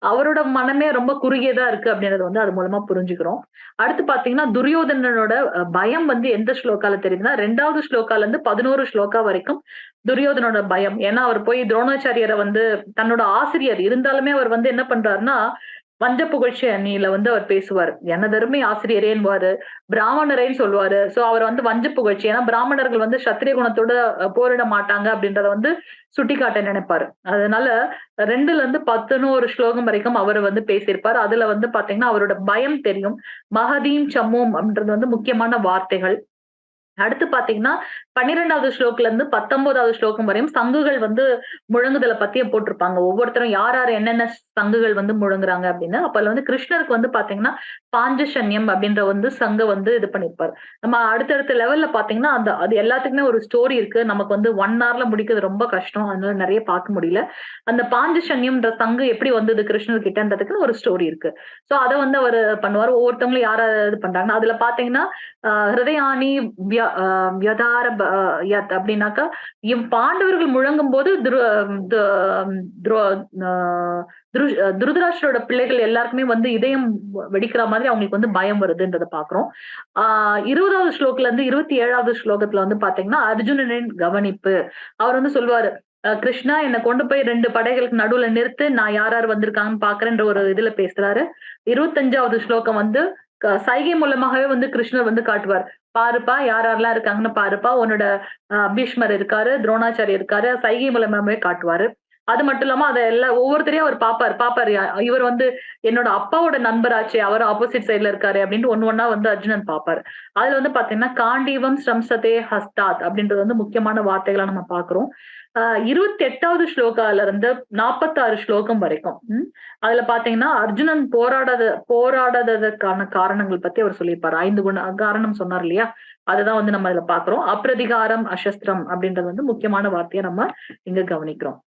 அவரோட மனமே ரொம்ப குறுகியதா இருக்கு அப்படின்றது வந்து அது மூலமா புரிஞ்சுக்கிறோம். அடுத்து பாத்தீங்கன்னா துரியோதனனோட பயம் வந்து எந்த ஸ்லோகால தெரியுதுன்னா 2வது ஸ்லோகால இருந்து 11 ஸ்லோகா வரைக்கும் துரியோதனோட பயம். ஏன்னா அவர் போய் துரோணாச்சாரியரை வந்து தன்னோட ஆசிரியர் இருந்தாலுமே அவர் வந்து என்ன பண்றாருன்னா வஞ்ச புகழ்ச்சி அணியில வந்து அவர் பேசுவார். எனதருமை ஆசிரியரேன்வாரு, பிராமணரேன்னு சொல்லுவாரு. சோ அவர் வந்து வஞ்ச புகழ்ச்சி, ஏன்னா பிராமணர்கள் வந்து சத்திரிய குணத்தோட போரிட மாட்டாங்க அப்படின்றத வந்து சுட்டி காட்ட நினைப்பாரு. அதனால 2ல இருந்து 11 ஸ்லோகம் வரைக்கும் அவர் வந்து பேசியிருப்பார். அதுல வந்து பாத்தீங்கன்னா அவரோட பயம் தெரியும். மகதீம் சம்மோம் அப்படின்றது வந்து முக்கியமான வார்த்தைகள். அடுத்து பாத்தீங்கன்னா 12வது ஸ்லோக்ல இருந்து 19வது ஸ்லோகம் வரையும் சங்குகள் வந்து முழங்குதலை பத்தியே போட்டிருப்பாங்க. ஒவ்வொருத்தரும் யார் யார் என்னென்ன சங்குகள் வந்து முழங்குறாங்க அப்படின்னு. அப்ப அதுல வந்து கிருஷ்ணருக்கு வந்து பாத்தீங்கன்னா பாஞ்சசன்யம் அப்படின்ற வந்து சங்க வந்து இது பண்ணிருப்பாரு. நம்ம அடுத்தடுத்த லெவல்ல பாத்தீங்கன்னா அந்த அது எல்லாத்துக்குமே ஒரு ஸ்டோரி இருக்கு. நமக்கு வந்து 1 ஹவர்ல முடிக்கிறது ரொம்ப கஷ்டம், அதனால நிறைய பார்க்க முடியல. அந்த பாஞ்சசன்யம்ன்ற சங்கு எப்படி வந்தது கிருஷ்ணர் கிட்டன்றதுக்குன்னு ஒரு ஸ்டோரி இருக்கு. சோ அதை வந்து அவர் பண்ணுவார். ஒவ்வொருத்தவங்களும் யார இது பண்றாங்கன்னா அதுல பாத்தீங்கன்னா ஹிருதயானி அப்படின்னாக்கா பாண்டவர்கள் முழங்கும் போது திருதராஷ்டரோட பிள்ளைகள் எல்லாருக்குமே வந்து இதயம் வெடிக்கிற மாதிரி அவங்களுக்கு வந்து பயம் வருதுன்றதை பாக்குறோம். 20வது ஸ்லோகத்துல இருந்து 27வது ஸ்லோகத்துல வந்து பாத்தீங்கன்னா அர்ஜுனனின் கவனிப்பு. அவர் வந்து சொல்லுவாரு, கிருஷ்ணா என்னை கொண்டு போய் 2 படைகளுக்கு நடுவுல நிறுத்து, நான் யார் யார் வந்திருக்காங்கன்னு பாக்குறேன்ற ஒரு இதுல பேசுறாரு. 25வது ஸ்லோகம் வந்து சைகை மூலமாகவே வந்து கிருஷ்ணர் வந்து காட்டுவார். பாருப்பா யார் யாரெல்லாம் இருக்காங்கன்னு பாருப்பா, உன்னோட பீஷ்மர் இருக்காரு, துரோணாச்சாரி இருக்காரு, சைகை மூலமாவே காட்டுவாரு. அது மட்டும் இல்லாம அதை எல்லாம் ஒவ்வொருத்தரையும் அவர் பாப்பாரு. பாப்பாரு இவர் வந்து என்னோட அப்பாவோட நண்பராச்சே, அவர் ஆப்போசிட் சைட்ல இருக்காரு அப்படின்ட்டு ஒண்ணு ஒன்னா வந்து அர்ஜுனன் பாப்பாரு. அதுல வந்து பாத்தீங்கன்னா காண்டீவம் ஸ்ரம்சதே ஹஸ்தாத் அப்படின்றது வந்து முக்கியமான வார்த்தைகளா நம்ம பாக்குறோம். 28வது ஸ்லோகால இருந்து 46 ஸ்லோகம் வரைக்கும் அதுல பாத்தீங்கன்னா அர்ஜுனன் போராடாததற்கான காரணங்கள் பத்தி அவர் சொல்லியிருப்பாரு. 5 குண காரணம் சொன்னார் இல்லையா, அதுதான் வந்து நம்ம இதுல பாக்குறோம். அப்ரதிகாரம் அசஸ்திரம் அப்படின்றது வந்து முக்கியமான வார்த்தையா நம்ம இங்க கவனிக்கிறோம்.